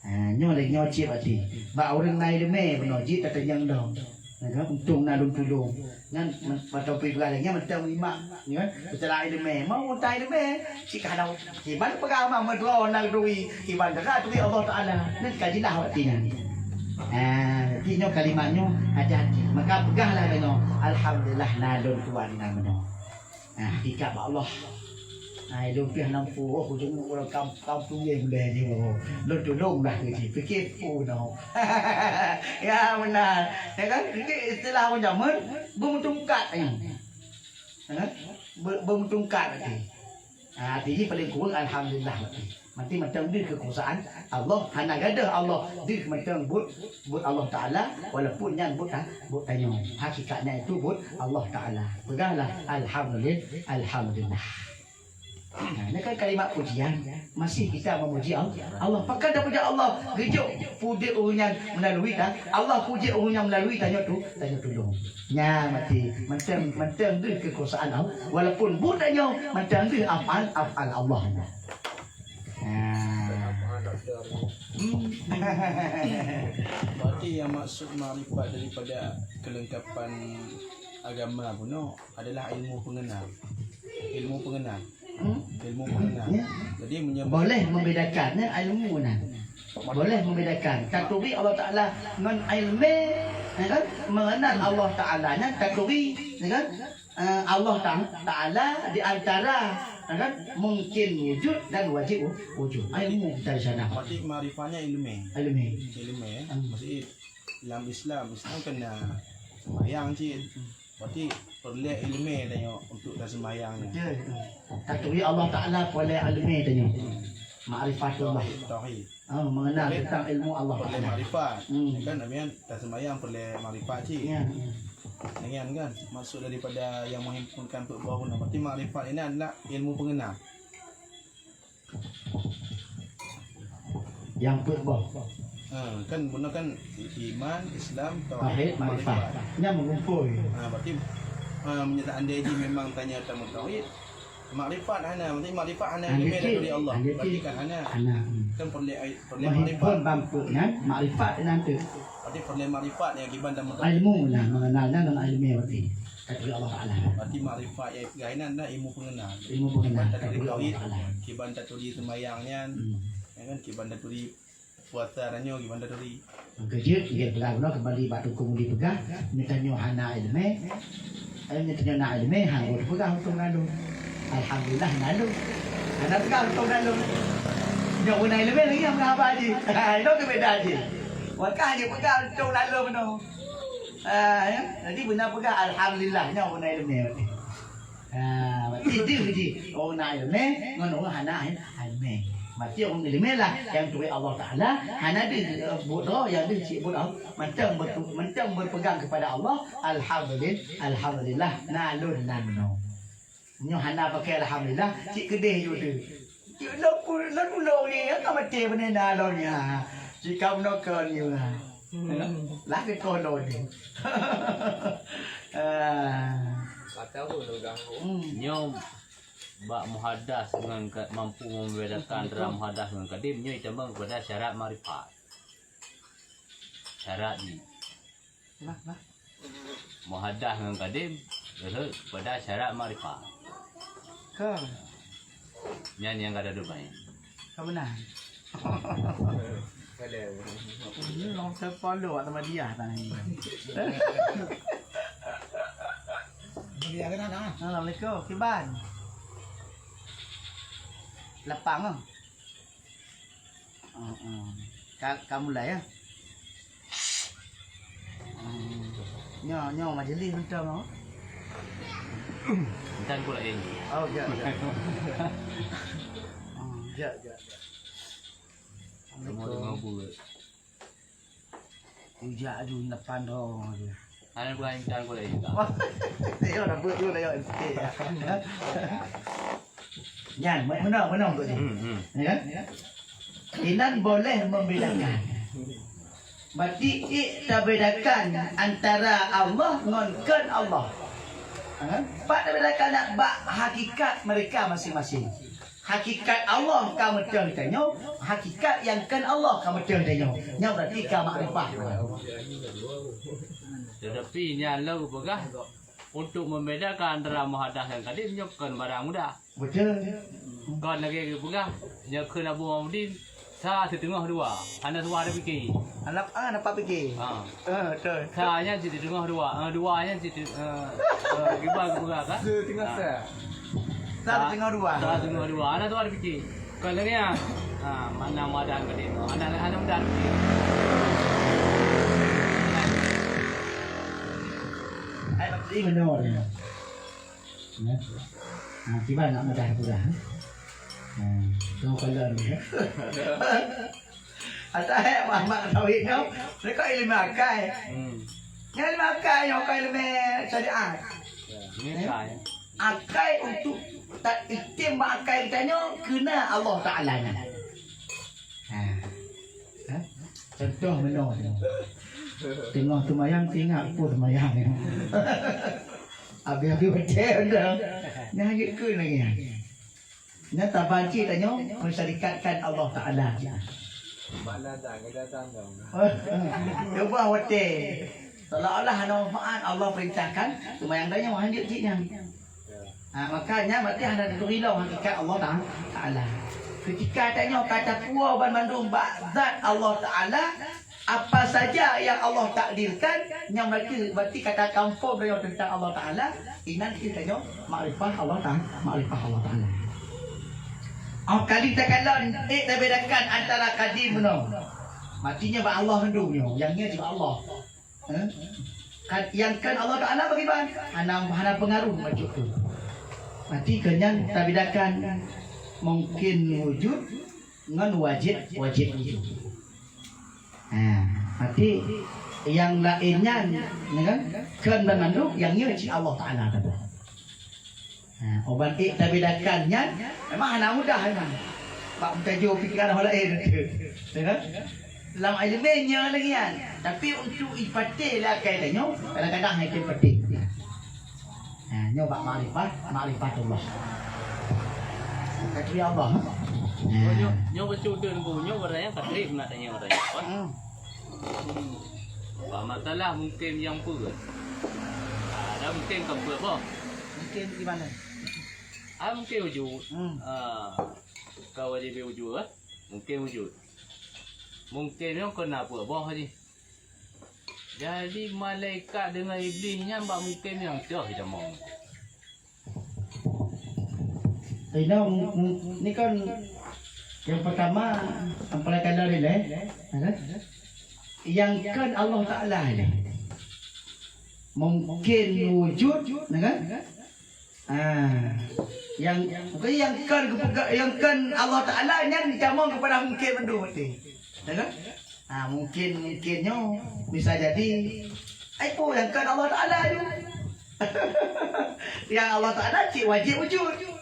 Ha, nyoe lagèe nyoe cit berarti. Bak ureueng na ileumèe bunoe jih tatanyong dong. Ya kan? Untông na lôn tulông. Nyan, mantong pih peugah lagèe nyan mantong imak, ya kan? Seuteulah ileumèe, mau utai ileumèe, cit ka hana. Kiban peugah ma meudroe na turi, kiban dara turi Allah Taala. Nyan ka jeulaih bak nyan. Ha, jadi nyoe kalimat nyoe hati-hati. Maka peugahlah nyoe, "Alhamdulillah na lôn tuan na meunoe." Nah, tingkat bak Allah. Nah, ilôn pih hana muphom, oh, ujong ureueng kam-, kampung nyan ulèe nyoe. Lôn tulông dah keu jih. Pike peue noh. Ya, meunan. Ya kan? Jadi istilah ureueng jameun, beumeutungkat nyan. Ha? Beu-, beumeutungkat lagèe. Ha, arti jih paléng kureueng alhamdulillah. Mantong deuh keukusaan Allah, hana gadôh Allah, deuh mantong buet, buet Allah Taala, walaupun nyan buet, ha, buet tanyoe. Hakikatnya itu buet Allah Taala. Peugahlah, "Alhamdulillah, alhamdulillah." Nah, ini kan kalimat pujian. Masih kita memuji Allah. Allah. Pakon tapuji Allah? Geujok peuudép ureueng nyan meulalu ta-, Allah peuudép ureueng nyan meulalu tanyoe tu, tanyoe tulông. Nyan berarti mantong, mantong deuh keukusaan Allah. Walaupun buet tanyoe, mantong deuh afal, afal Allah. Nah. Hmm. Berarti yang maksud makrifat daripada kelengkapan Agama bunoe adalah ilmu pengenal. Ilmu pengenal. Hmm? Ilmu pengenal. Ya. Jadi, meunyoe boleh membedakan, ya, ilmu nyan. Boleh membedakan. Taturi Allah Taala ngon ilmu, ya kan? Mengenal Allah Taala nyan taturi, ya kan? Eh, Allah Ta-, Taala di antara, ya kan? Mungkin wujud dan wajib wu-, wujud. Ilmu kita di sana. Berarti makrifatnya ilmu. Ilmu. Ilmu, ya. Hmm. Maksudnya, lam Islam, Islam kan na sembahyang cit. Berarti peureulèe ileumèe tanyoe untuk taseumbahyang nyan. Betul. Taturi Allah Taala peureulèe ileumèe tanyoe. Makrifatullah. Tauhid, tauhid. Ah, mengenal tentang ilmu Allah Taala. Peureulèe makrifat. Hmm. Kan, Amin, taseumbahyang peureulèe makrifat cit. Ya. Dengan kan, maksud daripada yang menghimpunkan peuet boh bunoe. Berarti makrifat ini adalah ilmu pengenal. Nyang peuet boh. Ha, kan bunoe kan iman, Islam, tauhid, tauhid, makrifat. Makrifat. Nyan meugumpôi. Ha, berarti, ha, meunyoe seandai jih memang tanyoe tameuet tauhid, makrifat hana, berarti makrifat hana, hana ileumèe cit, dari Allah. Hana cit. Berarti kan hana. Hana. Kan peureulèe ai-, peureulèe makrifat. Meuhimpun bak peuet nyan, makrifat nyan teuk. Berarti peureulèe makrifat nyang kiban tameuet tauhid. Ilmu nyan, mengenal nyan ngon ilmu berarti. Taturi Allah Taala. Berarti makrifat nyang peugah inan adalah ilmu pengenal. Ilmu pengenal, taturi Allah Taala. Kiban taturi tauhid, kiban taturi seumbahyang nyan, hmm, ya kan, kiban taturi puasa tanyoe, kiban taturi. Keujeuet, nggih, peugah bunoe kembali bak Teungku Mudi peugah, nyoe tanyoe hana ileumèe, eh, nyoe tanyoe na ileumèe, hana peugah untông na lôn. Alhamdulillah na lôn. Hana peugah untông na lôn. Nyoe na ileumèe lagèe nyang peugah haba jih. Ha, inoe keu beda jih. Maka hana peugah untông na lôn bunoe. Ah, ya. Jadi beuna peugah alhamdulillah nyoe na ileumèe. Ah, berarti deuh jih. Oh, na ileumèe ngon ureueng hana ileumèe. Berarti ureueng ileumèe lah nyang turi Allah Taala, hana deuh, eh, buet droe, nyang deuh cit buet Allah. Mantong berpe-, mantong berpegang kepada Allah, alhamdulil-, alhamdulillah, na lôn nan nyoe. Nyoe hana pakai alhamdulillah, cit keudeh ju deuh. Cit lôn pu-, lôn ulôn ni, ka maté beunena lôn nyan. Cit ka bunoe kon nyoe. Hmm. Lah keu kon lôn ni. Ah. Kata pun lôn ganggu. Hmm. Nyoe bak muhadas ngon ka-, mampu membedakan antara muhadas ngon kadim, nyoe itamong kepada syarat makrifat. Syarat jih. Nah, nah. Muhadas ngon kadim, rhot pada syarat makrifat. Ka. Nyan nyang ka dudoe bae. Ka beuna. Ini long sepuluh atau dia tadi. Dia kena dah. Assalamualaikum, kiban. Lapang ah. Hmm, hmm. Ka, ka mulai, ya? Hmm. Nyoe, nyoe majlis mantong, oh. Intan pula ini. Oh, ya, ya. Hmm, ya, ya, ya. Kamu dengar buat. Ujak aju nepan dong aju. Hana bukan intan boleh juga. Wah, dia dah buat juga, ya. Nyan, menang, menang tu. Hmm, hmm. Ya kan? Inan boleh membedakan. Berarti ik tabedakan antara Allah ngon kon Allah. Ha? Bak tabedakan bak hakikat mereka masing-masing. Hakikat Allah ka meuteun tanyoe, hakikat nyang kon Allah ka meuteun tanyoe. Nyoe berarti ka makrifah. Tetapi nyan lôn peugah, untuk membedakan antara muhadas dan kadim nyoe kon barang mudah. Betul. Kon lagèe geupeugah, nyoe kheun Abu Muhammadin, sa siteungoh dua, hana suah tapike. Anak, ah, nampak pikir. Ha. Eh, betul. Sa nyan siteungoh dua, eh, dua nyan site-, eh, eh, kiban geupeugah kan? Siteungoh sa. Sa siteungoh dua. Sa siteungoh dua, hana suah tapike. Kon lagèe nyan. Ha, makna muhadas kadim. Hana, hana mudah tapike. Ai, maksud ini menurut dia. Ya. Ha, kiban nak mudah-mudah. Ha, tengok kalau ni. Asai Muhammad Tauhid tu, mereka ilmu akai. Hmm. Nyan ilmu akai, nyan bukan ilmu syariat. Ya, ini akai. Akai untuk tak itim bak akai kita nyoe kena Allah Taala nyan. Ha. Ha? Contoh meunoe tu. Teungoh seumayang, teuingat peue seumayang. Habéh-habéh beutôi dah. Nyan jeuet keu lagèe nyan. Nyan tabanci tanyoe mensyarikatkan Allah Taala. Cuba watèe. Seolah-olah hana manfaat Allah perintahkan, seumayang tanyoe hanjeuet cit nyan. Ha, makanya berarti hana teuridho hakikat Allah Ta-, Taala. Ketika tanyoe ka takue banmandum bak zat Allah Taala, apa saja yang Allah takdirkan, nyan berarti, berarti ka takamfom tanyoe tentang Allah Taala, inan cit tanyoe makrifah Allah Taala, makrifah Allah Taala. Oh, kali takalon, eh, tabedakan antara kadim bunoe. Maksudnya bak Allah mandum nyoe, nyang nyoe cit bak Allah. Eh? Kan, nyang kon Allah Taala bagaimana? Hana, hana pengaruh bacut tu. Berarti keu nyan tabedakan mungkin wujud ngon wajib, wajib wujud. Ha, berarti nyang laén nyan, ya kan? Kon banmandum, nyang nyoe cit Allah Taala teuh. Ha, uban ék tabedakan nyan memang hana mudah memang. Bak meutajô pikiran orang laén tu. Ya kan? Lam ilmu nyoe lagi nyan. Tapi untuk ipatéh lah kai tanyoe, kadang-kadang hana ipatéh. Ha, nyoe bak makrifat, makrifatullah. Takdir Allah. Ha. Nyoe, nyoe bacut tu nunggu, nyoe barang nyang takdir nak tanya orang lain. Hmm. Bah, masalah mungkin nyang peuet. Ah, dan mungkin ka peuet boh. Mungkin di mana? Ah, mungkin wujud. Hmm. Ah, ka wajib wujud, eh. Mungkin wujud. Mungkin nyoe keu na peuet boh jih. Jadi malaikat deungon iblih nyan bak mungkin nyang toh itamong. Inoe, mu-, mu-, ni kan yang pertama, yang paling kala ni leh, ya kan? Yang kan Allah Taala ni. Mungkin wujud, ya kan? Ah, yang, mungkin yang kan kepeugah, yang kan Allah Taala nyan ditamong kepada mungkin mandum berarti. Ya kan? Ha, mungkin, mungkin nyoe bisa jadi, ai peue nyang kon Allah Taala nyoe. Nyang Allah Taala cit wajib wujud.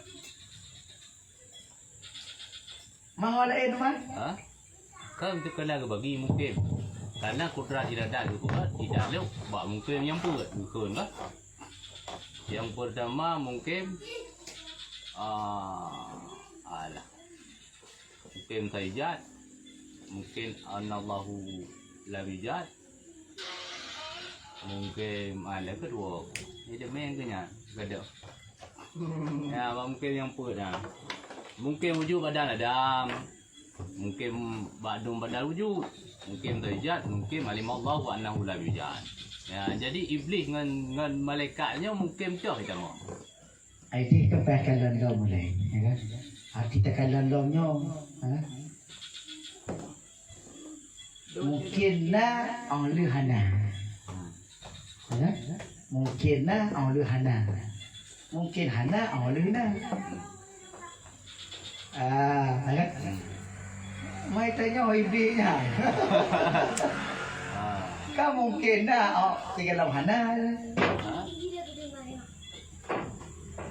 Maha laén teuma? Ha? Kan teukeuna geubagi mungkin. Karena kudrat iradat geuh tidak lok bak mungkin nyang peuet, bukan kah? Yang pertama mungkin, ah, alah. Mungkin saijat, mungkin anallahu lam ijad, mungkin, ah, lé keudua. Jadi main ke nya, gadoh. Ya, mungkin nyang peuet dah. Mungkin wujud badan Adam. Mungkin ba'dum badal wujud. Mungkin saijat, mungkin alimallahu annahu lam ijad. Ya, jadi iblih ngon, ngon malaikat nyoe mungkin toh itamong. Ai jih teupeue kalon lom ulée, ya kan? Arti takalon lom nyoe, ha? Mungkin na, óh lheueh hana. Ya kan? Mungkin na, óh lheueh hana. Mungkin hana, óh lheueh na. Ah, ya kan? Mai tanyoe iblih nyan. Kan mungkin na, óh, tinggai lom hana.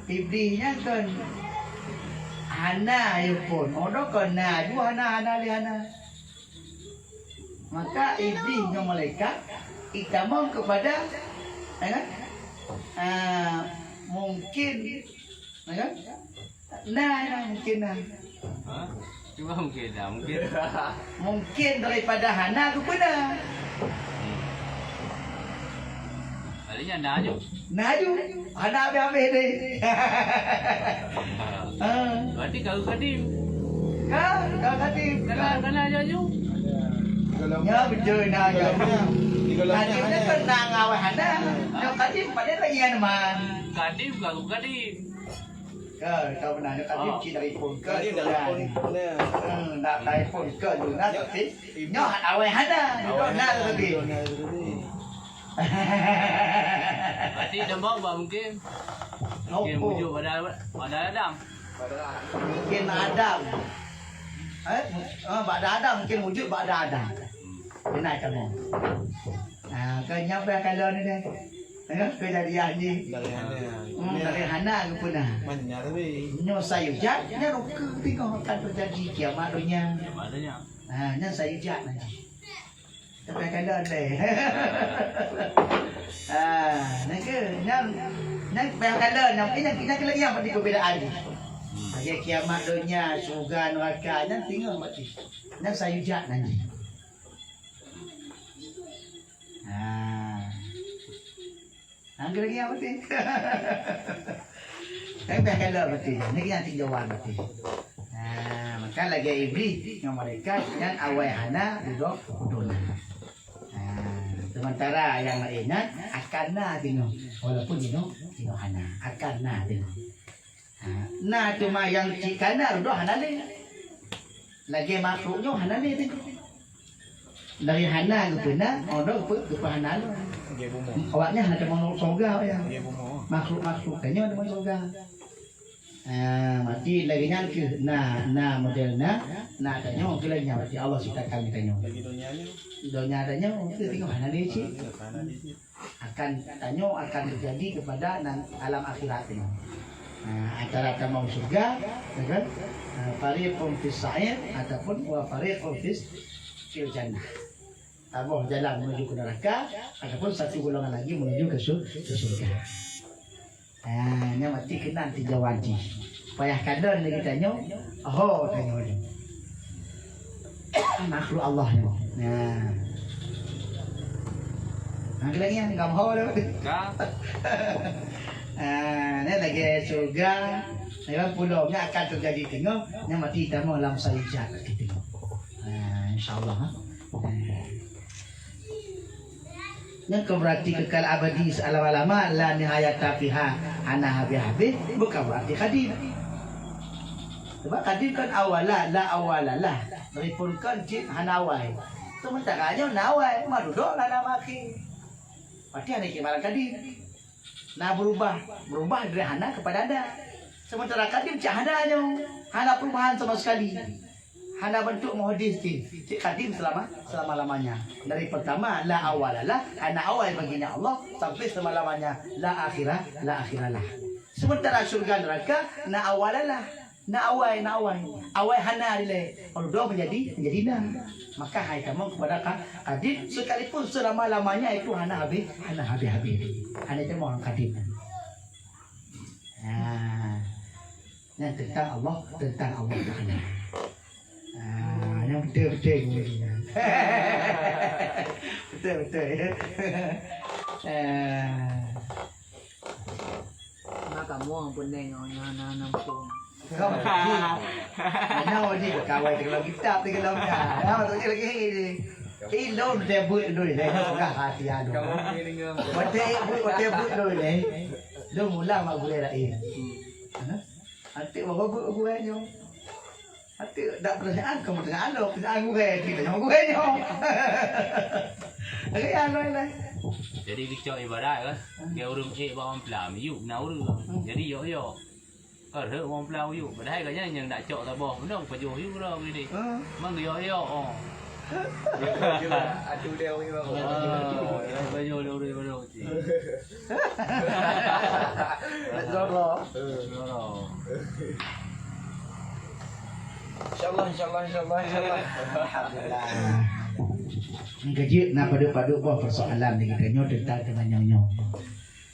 Iblih nyan kon hana, ya pun. Odo kon na, ju hana, hana lé hana. Maka iblih ngon malaikat itamong kepada, ya kan? Ah, mungkin, ya kan? Na, na, mungkin na. Ha? Cuba mungkin na, mungkin. Mungkin daripada hana keupeue na. Hmm. Artinya na ju. Na ju. Hana habéh-habéh deh. Ha. Berarti ka kadim. Ka, ka kadim. Ka, ka na ju. Nya beutôi na ju. Kadim nyan kan na ngon awai hana. Nyoe kadim padahai lagi nyan man. Kadim ka kadim. Ka, ka beuna, nyoe kadim cit dari phon. Ka dari phon. Hmm, nak dari phon ka dulu na, tapi nyoe awai hana, duduk na tadi. Berarti dah bawa bak mungkin. Mungkin wujud pada, pada Adam. Mungkin Adam. Eh, ah, ba'da Adam, mungkin wujud ba'da Adam. Beuna kamoe. Ah, ka nyan payah kalon ni deh. Tengok kejadian ni. Dari hana. Hmm, dari hana keupeue na. Manyar weh. Nyoe sayujan, nyan rukeue tengok akan terjadi kiamat donya. Kiamat donya. Ha, nyan sayujan nanti. Tapi kalon deh. Ha, nyan ke, nyan, nyan payah kalon, nyan, nyan, nyan keuneuk ingat bak perbedaan ni. Bagi kiamat donya, syurga, neraka, nyan tengok bak tu. Nyan sayujan nanti. Ha. Angkat lagi apa tu? Tapi dah kalau betul. Ni yang tinjauan betul. Ha, maka lagi iblis dengan malaikat dan awai hana duduk dunia. Ha, sementara yang lain kan akan na tengok. Walaupun tengok, tengok hana. Akan na tengok. Ha, na cuma yang cik kana duduk hana lé. Lagi makhluk nyoh hana lé tengok. Dari hana geupeuna, oh, dah geupe-, geupe hana lé. Awaknya hana teumoh surga ya. Makhluk-makhluk tanyoe teumoh surga. Ah, mati lagi nyan keuh na, na model na, na tanyoe keuh lagi nyan berarti Allah ciptakan tanyoe. Donya tanyoe keuh tengok hana lé cit. Akan tanyoe akan terjadi kepada nan alam akhirat nyoe. Nah, antara tamong surga, ya kan? Ah, fariqun fis sa'ir ataupun wa fariqun fis fil jannah. Saboh jalan menuju ke neraka ataupun satu golongan lagi menuju ke sur-, ke surga. Ha, nyan mati keunan tinjauan jih. Payah kadon lagi tanyoe, ho tanyoe nyoe. Makhluk Allah nyoe. Ha. Ha, lagi nyang gam ho dah. Ka. Ha, ni lagi surga, lagi pulo nya akan terjadi tengok, nya mati tamu lam saijat kita. Ha, insya-Allah. Ha. Nyan kon berarti kekal abadi seulama-lama, la nihayata fiha, hana habéh-habéh, bukan berarti kadim. Sebab kadim kan awala, la awalalah. Meskipun kan cit hana awai. Sementara nyoe na awai, ma dudoe la na akhé. Berarti hana ikimalan kadim. Na berubah, berubah dari hana kepada ada. Sementara kadim cit hana nyoe, hana perubahan sama sekali. Hana bentuk muhdits cit, cit kadim selama, selama-lamanya. Dari pertama, la awalalah, hana awai baginya Allah, sampai selama-lamanya, la akhirah, la akhiralah. Sementara syurga neraka, na awalalah, na awai, na awai. Awai hana dilée, Allah menjadi, menjadi na. Maka hai tamong kepada ka-, kadim, sekalipun selama-lamanya itu hana habéh, hana habéh-habéh. Hana tamong kadim. Ha. Nyan tentang Allah, tentang Allah Taala. Ha, nyan betul-betul nyan. Betul-betul, ya. Ha. Na kamoe peuneng nyoe na, na, na muphom. Kau lagi. Mana wajib kawai dalam kitab, dalam kitab. Nah, tu je lagi ni. Ilôn teubuet dulu lé, peugah hati anu. Watèe buet, watèe buet dulu lé. Lôn mula mak gurèe laén. Ha? Até bawa buet gurèe nyoe. Até dak pertanyaan, kamu tanya anu, pertanyaan gurèe, kita nyoe gurèe nyoe. Lagi anu lain. Jadi dicok ibarat kan, dia ureueng ék bak mamplam, yuk na ureueng. Jadi yok-yok. Ka rhot wong peulang u yup, padahai gobnyan nyang dak cok saboh meunoe pajoh yue droe geude. Ha. Mang geuyok-yok, oh. Atu dia orang ni baru. Ah, pajoh lé ureueng baru tu. Nak droe-droe. Droe-droe. InsyaAllah, insyaAllah, insyaAllah, insyaAllah. Alhamdulillah. Nyan ka jeuet na padub-padub boh persoalan di geutanyoe teuntang teumanyong nyoe.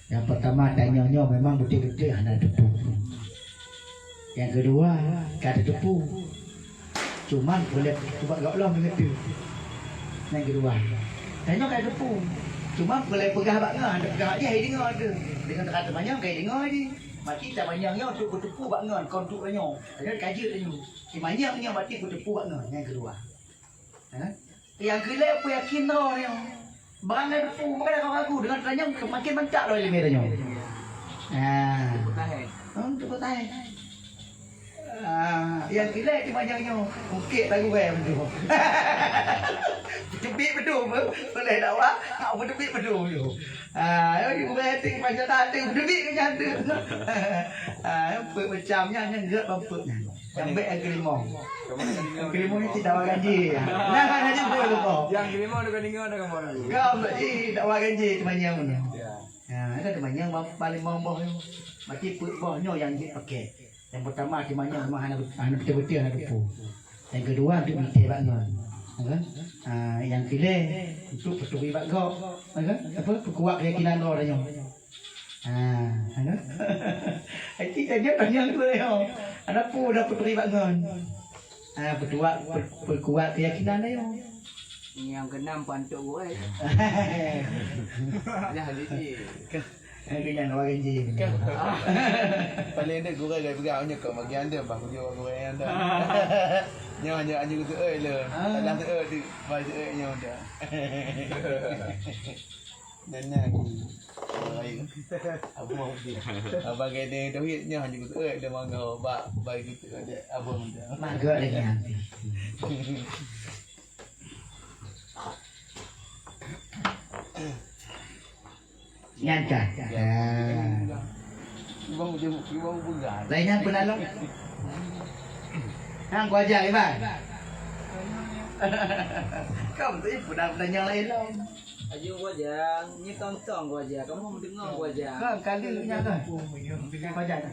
Nyang peurtama, tanyoe nyoe memang beutôi-beutôi hana teupeu. Nyang keudua, ka teupeu. Cuman peureulèe peugah bak gob lom beutôi. Nyang keudua, tanyoe ka teupeu. Cuman peureulèe peugah bak ngon, hana peugah bak jih, deungö teuh. Deungon ka teumanyong, ka deungö jih. Mati teumanyong nyoe untuk beuteupeu bak ngon, kon untuk tanyoe. Tanyoe ka jeuet tanyoe. Teumanyong nyoe mati beuteupeu bak ngon, nyang keudua. Ha? Nyang keulhèe peuyakin droe nyoe. Barang ka teupeu, maka dak ragu, deungon teumanyong seumaken mantap lom ileumèe tanyoe. Ha. Untuk tahe. Oh, untuk tahe. Ah, nyang keulhèe teumanyong nyoe, mungkét lagu raya beutôi. Beuteubiet beutôi, peulhèe dakwah, ha, beuteubiet beutôi. Ah, nyang ureueng etik panjang hati, beuteubiet ke nyan tu. Ah, peuet macam nyan, nyan gèt bang peuet nyan. Nyang bèk nyang keulimong. Keulimong ni cit dakwa ganjil. Nah, nah, nah, jumpa tu, Bang. Nyang keulimong tu keulimong dah kamu lagu. Kau, Bang, eh, dakwa ganjil teumanyong ni. Ya. Ha, ada teumanyong ba-, paling bawah boh nyoe. Mati peuet boh nyoe nyang jeuet pakai. Nyang peurtama teumanyong memang hana, hana beutôi-beutôi hana teupeu. Nyang keudua untuk meuté bak ngon. Ya kan? Ha, nyang keulhèe untuk peuturi bak gob. Ya kan? Apa? Peukuat keuyakinan droe tanyoe. Ha, hana. Aci saja tanyong dua nyoe. Hana peue dah peuturi bak ngon. Ha, peutuat, pe-, peukuat keuyakinan nyoe. Nyang keunam pantok gurèe. Dah lidi. Lagèe nyan, lagèe jih. Paléng deuh gurèe gaya peugah, nyoe kok bagi anda, bah, kujok gurèe anda. Nyoe, nyoe, anjing seuôt le. Ah. Alah seuôt di, bah, seuôt nyoe dah. Nyan, nyan. Abang dia. Abang kena tauhid nyoe, anjing seuôt le, mangga, bah, bah, gitu, ada abang dah. Mangga lagi nanti. Nyan ka. Ah. Lain nyan peunalang. Nang Gua Jang, Iban. Kamu tu pun dah tanya lain lah. Aju Gua Jang, ni tong-tong Gua Jang. Kamu mendengar Gua Jang. Kan kali ni kan. Gua Jang.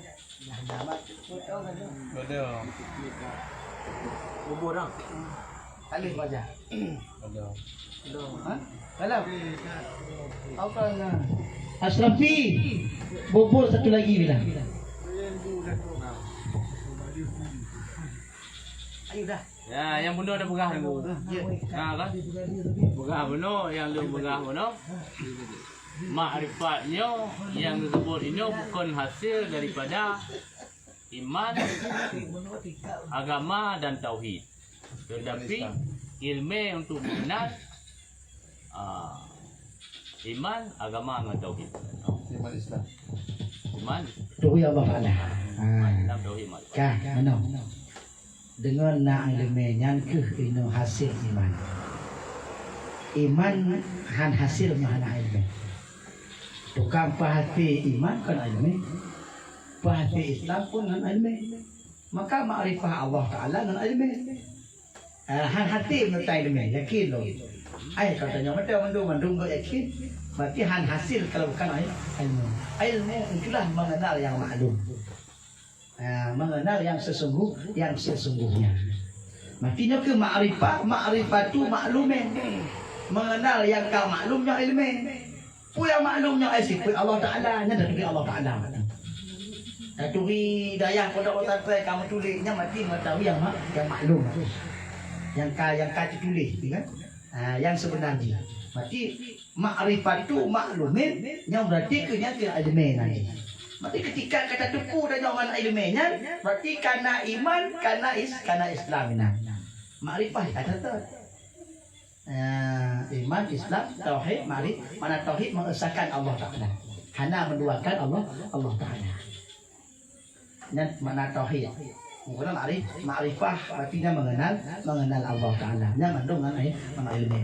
Ada. Bubur dah. Alif baca. Ada. Ha? Dalam. Apa na? Asrafi. Bubur satu lagi bila. Ayo dah. Ya, nyang bunoe dah peugah dulu. Ya. Ha, kan? Peugah bunoe, nyang lôn peugah bunoe. Makrifat nyoe nyang disebut inoe bukon hasil daripada iman, agama dan tauhid. Tetapi ilmu untuk mengenal, ah, iman, agama ngon tauhid. Iman Islam. Iman. Tauhid Allah Taala. Ha. Iman Islam, tauhid, makrifat. Ka, meunoe. Deungon na ileumé nyan kheueh inoe hasé iman. Iman han hasé meunyoe hana ileumé. Tukang peuhasé iman kon ileumé, peuhasé Islam pun ngon ileumé. Maka makrifah Allah Taala ngon ileumé. Eh, han hasé meunyoe tan ileumé, yakin lom. Ai, kalau tanyoe mantong mandum, mandum geuh yakin, berarti han hasil kalau bukan il-, ilmu. Ilmu itulah mengenal yang maklum. Ah, mengenal yang sesungguh, yang sesungguhnya. Mati nyoe keu makrifah, makrifatu maklumin. Mengenal yang ka maklum nyoe ilmu. Peue nyang maklum nyoe, eh, sifeut Allah Taala, nyan taturi Allah Taala. Taturi dayah pondok pesantren ka meutuléh, nyan mati mengetahui yang ma-, yang maklum. Yang ka, yang ka teutuléh, ya kan? Ah, yang sebenar jih. Mati Ma'rifatu ma'lumin, nyang berarti keu nyan keu ileumé nyan. Berarti ketika ka tateupeue tanyoe ngon ileumé nyan, berarti kana iman, kana is-, kana Islam nyan. Ma'rifah ka that. Eh, iman, Islam, tauhid, ma'ri-, makna tauhid mengesahkan Allah Taala. Hana menduakan Allah, Allah Taala. Nyan makna tauhid. Bukan ma'rif-, ma'rifah, artinya mengenal, mengenal Allah Taala. Nyan mandum ngon ai-, ngon ileumé.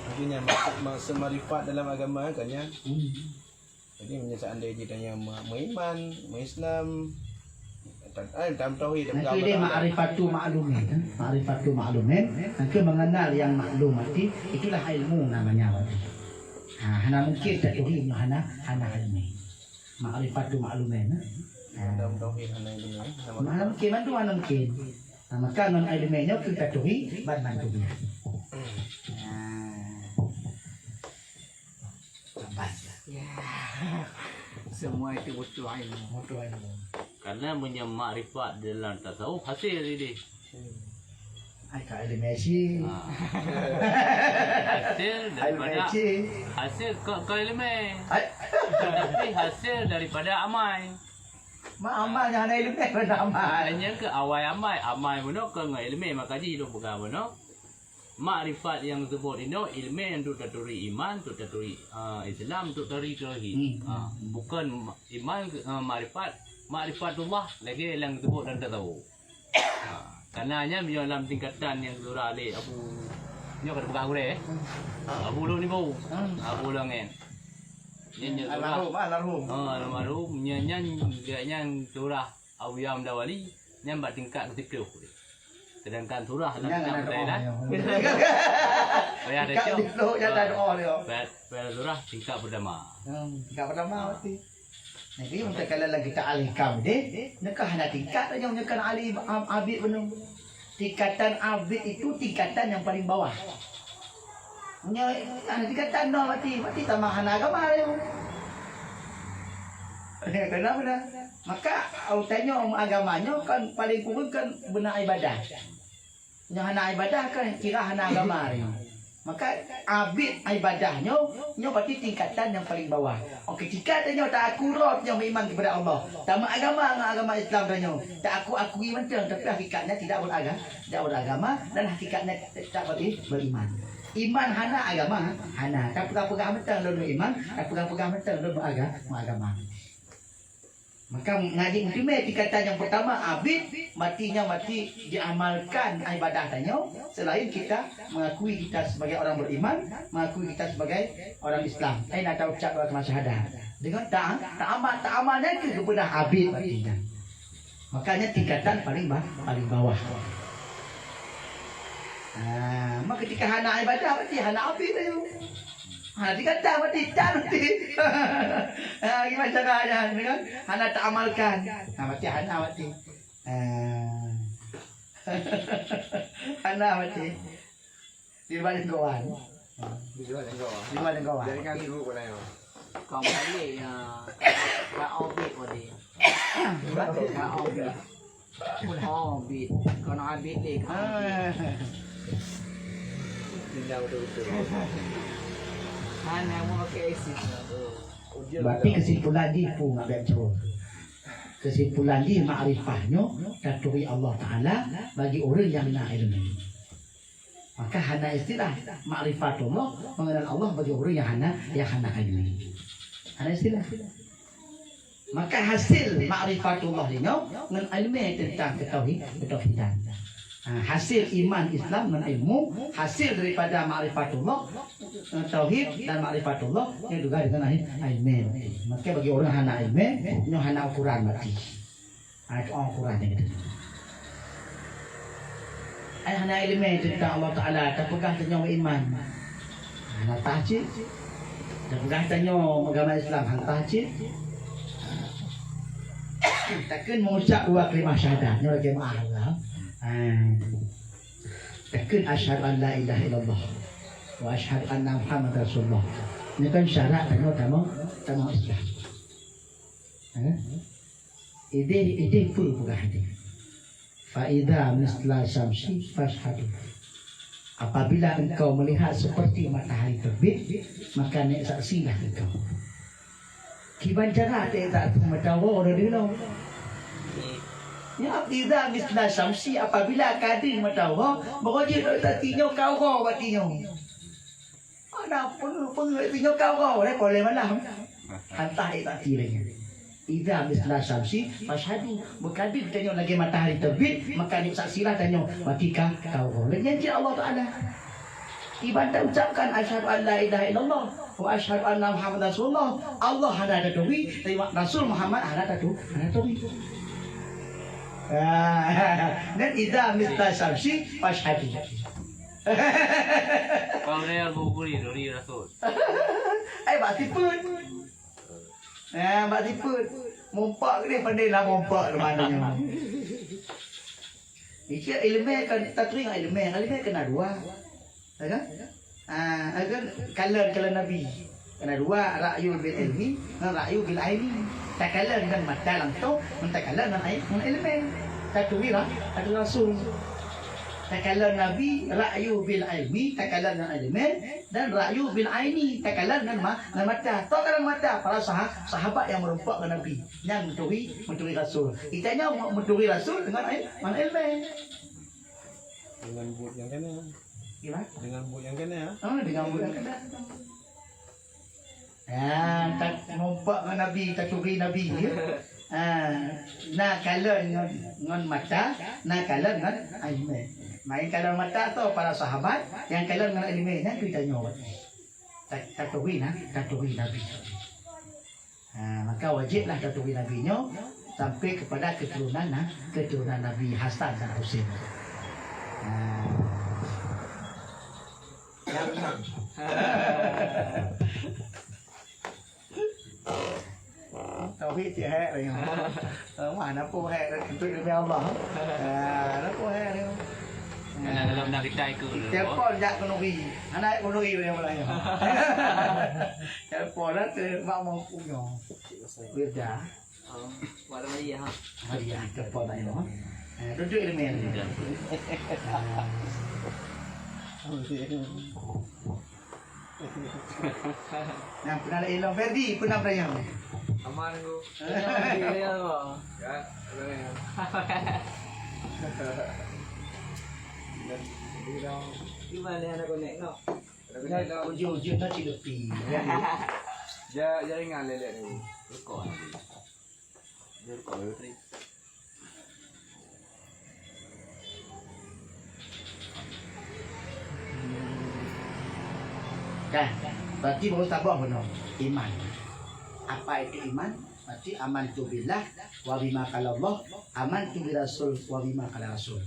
Artinya, maksud, maksud makrifat dalam agama kan, ya? Hmm. Jadi, meunyoe seandai jih tanyoe me-, meuiman, meuislam, tan-, eh, dalam tauhid, dalam agama. Ma'rifatu ma'lumin, kan? Ma'rifatu ma'lumin, nyan keuh mengenal yang maklum, arti itulah ilmu namanya, berarti. Ha, hana mungkin taturi hana, hana ilmu. Ma'rifatu ma'lumin, eh? Dalam tauhid hana ilmu, eh? Hana mungkin, mandum hana mungkin. Nah, maka ngon ileumé nyoe keuh taturi ban mandum nyan. Nah. Lepas. Ya. Semua itu butuh ilmu. Butuh ilmu. Karena meunyoe makrifat dalam tasawuf, hasil idéh. Ai ka ileumé cit. Ha. Hasil daripada, ileumé cit. Hasil ka, ka ileumé. Ai. Tapi hasil daripada amai. Ma amai nyang hana ileumé hana amai. Hanya ke awai amai, amai bunoe ka ngon ileumé, maka jih lôn peugah bunoe. Makrifat nyang seubut inoe ileumé untuk taturi iman, untuk taturi, ah, Islam, untuk taturi tauhid. Hmm. Ah, bukan ma-, iman, ah, makrifat, makrifatullah lagèe nyang seubut dalam tasawuf. Ha, karena nyan meunyoe lam tingkatan nyang surah lé Abu, nyoe ka teupeugah gurèe, eh? Abu Lôn Ibu. Hmm. Abu Lôn nyan. Nyan, nyan surah. Almarhum, almarhum. Ha, almarhum. Nyan, nyan, nyan surah Abu Yam Dawali. Nyan bak tingkat keusiplôh. Sedangkan surah lam kitab Thailand. Payah tingkat keusiplôh, nyan dah doa dia. Payah, payah surah tingkat pertama. Hmm, tingkat pertama berarti. Jadi, untuk kalau lagi tak alih kam deh, nyoe ka hana tingkat, nyoe, nyoe kan ahli ab-, abid benar. Tingkatan abid itu tingkatan yang paling bawah. Nyoe hana tingkatan nol mati, mati tambah hana agama dia. Kenapa dah? Maka, au tanyoe agama nyoe kan paling kurang kan beuna ibadah. Nyang hana ibadah kan kira hana agama nyoe. Maka abid ibadah nyoe, nyoe berarti tingkatan nyang paling bawah. Oh, ketika tanyoe taaku droe tanyoe meuiman kepada Allah, tameuagama ngon agama Islam tanyoe, taaku-akui mantong, tapi hakikatnya tidak beragama, tidak beragama dan hakikatnya tidak beri-, beriman. Iman hana, agama hana. Tapeugah-peugah mantong lôn meuiman, tapeugah-peugah mantong lôn meuaga-, meuagama. Maka ngaji meuteumé tingkatan nyang pertama, abid, berarti nyan berarti diamalkan ibadah tanyoe selain kita mengakui kita sebagai orang beriman, mengakui kita sebagai orang Islam. Ai na taucap dua kalimat syahadat. Dengan ta-, taamal, taamal nyan keuh geupeugah abid berarti nyan. Makanya tingkatan paling ba-, paling bawah. Ah, maka ketika hana ibadah berarti hana abid tu. Ha, tingkatan berarti tan berarti. Ha, gimana caranya, kan? Hana taamalkan. Ha, berarti hana berarti. Ah. Hana berarti. Di balik kawan. Di balik kawan. Di balik kawan. Jadi kan ibu pun ayo. Kau balik ya. Kau obit tadi. Kau obit. Obit. Kau nak abit deh. Ah. Pindah betul-betul. Hana mau ke exit. Berarti kesimpulan jih pun nak baca. Kesimpulan jih makrifah nyoe taturi Allah Taala bagi ureueng nyang na ilmu. Maka hana istilah makrifatullah, mengenal Allah bagi ureueng nyang hana, nyang hana ilmu. Hana istilah. Maka hasil makrifatullah nyoe ngon ilmu tentang ketauhid, ketauhidan. Ha, hasil iman Islam ngon ilmu, hasil daripada makrifatullah, eh, tauhid dan makrifatullah, nyan juga dengan il-, ilmu. Maka bagi ureueng hana ilmu, nyoe hana ukuran berarti. Ha, itu ukuran nyan gitu. Ai hana ilmu tentang Allah Taala, tapeugah tanyoe meuiman. Hana tah cit. Tapeugah tanyoe agama Islam, hana tah cit. Takheun mengucap dua kalimah syahadat, nyoe lagèe meu'ah lah. Ha. Takheun asyhadu an la ilaha illallah wa asyhadu anna Muhammadar Rasulullah. Nyoe kan syarat tanyoe tamong, tamong Islam. Ha? Idéh, idéh peue peugah idéh? Fa idza misla syamsi fashhadu. Apabila engkau melihat seperti matahari terbit, maka nèk saksilah engkau. Kiban cara teuh that mata uroe dari lom. Ya, idza misla syamsi, apabila ka deuh mata uroe, maka jeuet saksi nyoe ka uroe bak tinyoe. Ada pun, pun tinyoe ka uroe, eh, poleh malam. Hantah eh saksi lagi. Idza misla syamsi fashhadu. Maka deuh tanyoe lagèe matahari terbit, maka nyoe saksilah tanyoe bak ka, ka uroe. Lagèe nyan cit Allah Taala. Iban taucapkan, "Asyhadu an la ilaha illallah wa asyhadu anna Muhammadar Rasulullah." Allah hana taturi, tapi Rasul Muhammad hana tatu-, hana taturi. Ah, dan idza misla syamsi fashhadu. Kau ni Al-Bukhari, nuri Rasul. Eh, bak sifeut. Eh, bak sifeut. Mumpak ni pandai lah mumpak di mana nyoe. Ici ilmu kan, taturi ngon ilmu, ilmu kena dua. Ya kan? Ah, ya kan? Kalon, kalon Nabi. Kena dua, ra'yu bil ilmi ngon ra'yu bil aini. Takalon ngon mata langsung, ngon takalon ngon ai-, ngon ilmu. Taturi lah, taturi Rasul. Takalon Nabi, ra'yu bil ilmi, takalon ngon ilmu, dan ra'yu bil aini, takalon ngon ma-, ngon mata. Toh kalon mata, para saha-, sahabat nyang meureumpok ngon Nabi, nyang meuturi, meuturi Rasul. Geutanyoe meuturi Rasul deungon ai-, ngon ilmu. Dengan buet nyang kena. Gimana? Dengan buet nyang kena. Ah, dengan buet nyang kena. Ah, tak mumpak ngon Nabi, taturi Nabi, ya. Ah, na kalon ngon, ngon mata, na kalon ngon ilmu. Main kalon mata tu para sahabat, nyang kalon ngon ilmu, nyan geutanyoe. Ta-, taturi na, taturi Nabi. Ha, maka wajiblah taturi Nabi nyoe sampai kepada keturunan na-, keturunan Nabi Hasan dan Husain. Ha. Tauhid cit hek lagi. Wah, na peue hek, keuntui demi Allah. Ah, na peue hek lagi. Dalam, dalam nak kita ikut dulu. Telepon jak keuneuri. Hana keuneuri lagi malam nyoe. Telepon lah, te-, mak mampu nyoe. Beda. Oh, warna Maria, ha? Maria, telepon lah nyoe. Eh, duduk di meja. Ah. Nyang peuna lé ilong Ferdi, peuna peurayang. Aman, Gu. Ya, ya, ya. Ya, ya. Gimana anak konek, no? Ujian-ujian na cit leupie. Ja, jaringan lelek ni. Rukok ni. Dia rukok lelek ni. Kan, berarti baru saboh bunoe iman. Apa itu iman? Berarti amantu billah wa bima qala Allah, amantu bi rasul wa bima qala rasul.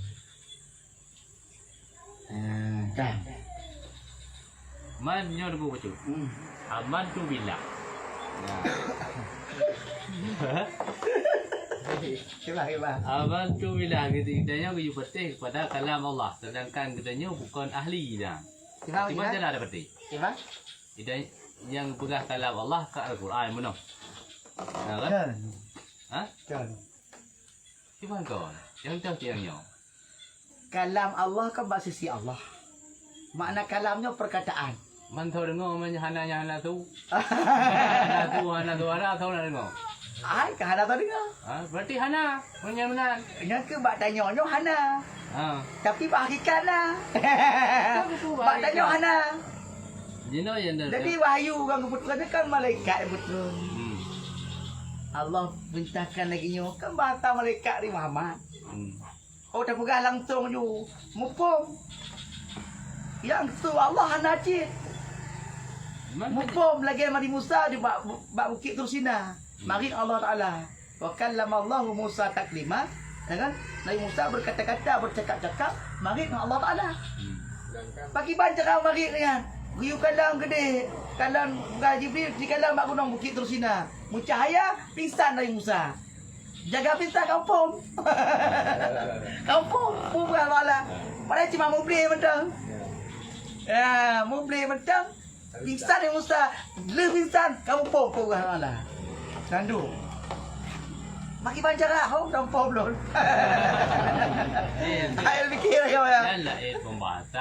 Ah, kan. Man nyoe debu bacut. Hmm. Amantu billah. Nah. Hebat, hebat. Amantu billah, gitu. Kita nyoe geuyue patéh kepada kalam Allah, sedangkan kita nyoe bukan ahli dah. Hebat, hebat. Cuma cara ada patéh. Hebat. Kita yang peugah kalam Allah ka Al-Quran bunoe. Nah, kan? Kan. Ha? Kan. Kiban kon? Nyang toh nyang nyoe. Kalam Allah kan bak sisi Allah. Makna kalam nyoe perkataan. Man tho deungoe, man hana, nyang hana su. Hana su, hana suara, tho na deungoe. Ai, ka hana tho deungoe. Ha, berarti hana. Mun nyang meunan. Nyang keu bak tanyoe nyoe hana. Ha. Tapi bak hakikat na. Bak tanyoe hana. Jinoe nyang dah. Jadi wahyu urang geupeutrön nyoe kan malaikat nyang peutrön. Hmm. Allah perintahkan lagèe nyoe, kan bahasa malaikat di Muhammad. Hmm. Oh, tapeugah langsung ju, muphom. Nyang su Allah hana cit. Muphom lagèe Nabi Musa di bak, bak Bukit Tursina. Hmm. Marit Allah Taala. Wa kallamallahu Musa taklima. Ya kan? Nabi Musa berkata-kata, bercakap-cakap, marit dengan Allah Taala. Hmm. Pakiban cara marit nyan? Geuyue kalam keudéh, kalam Jibril dikalam bak gunong Bukit Tursina. Meucahya, pingsan Nabi Musa. Jaga pingsan ka muphom. Ka muphom, muphom Allah Taala. Padahai cuma mublih mantong. Ya, mublih mantong. Pingsan Nabi Musa, lheueh pingsan, ka muphom Allah Taala. Tandu. Pakiban cara, ho, ka muphom lôn. Hai, pikir ayo ya. Nyan laén pembahasan.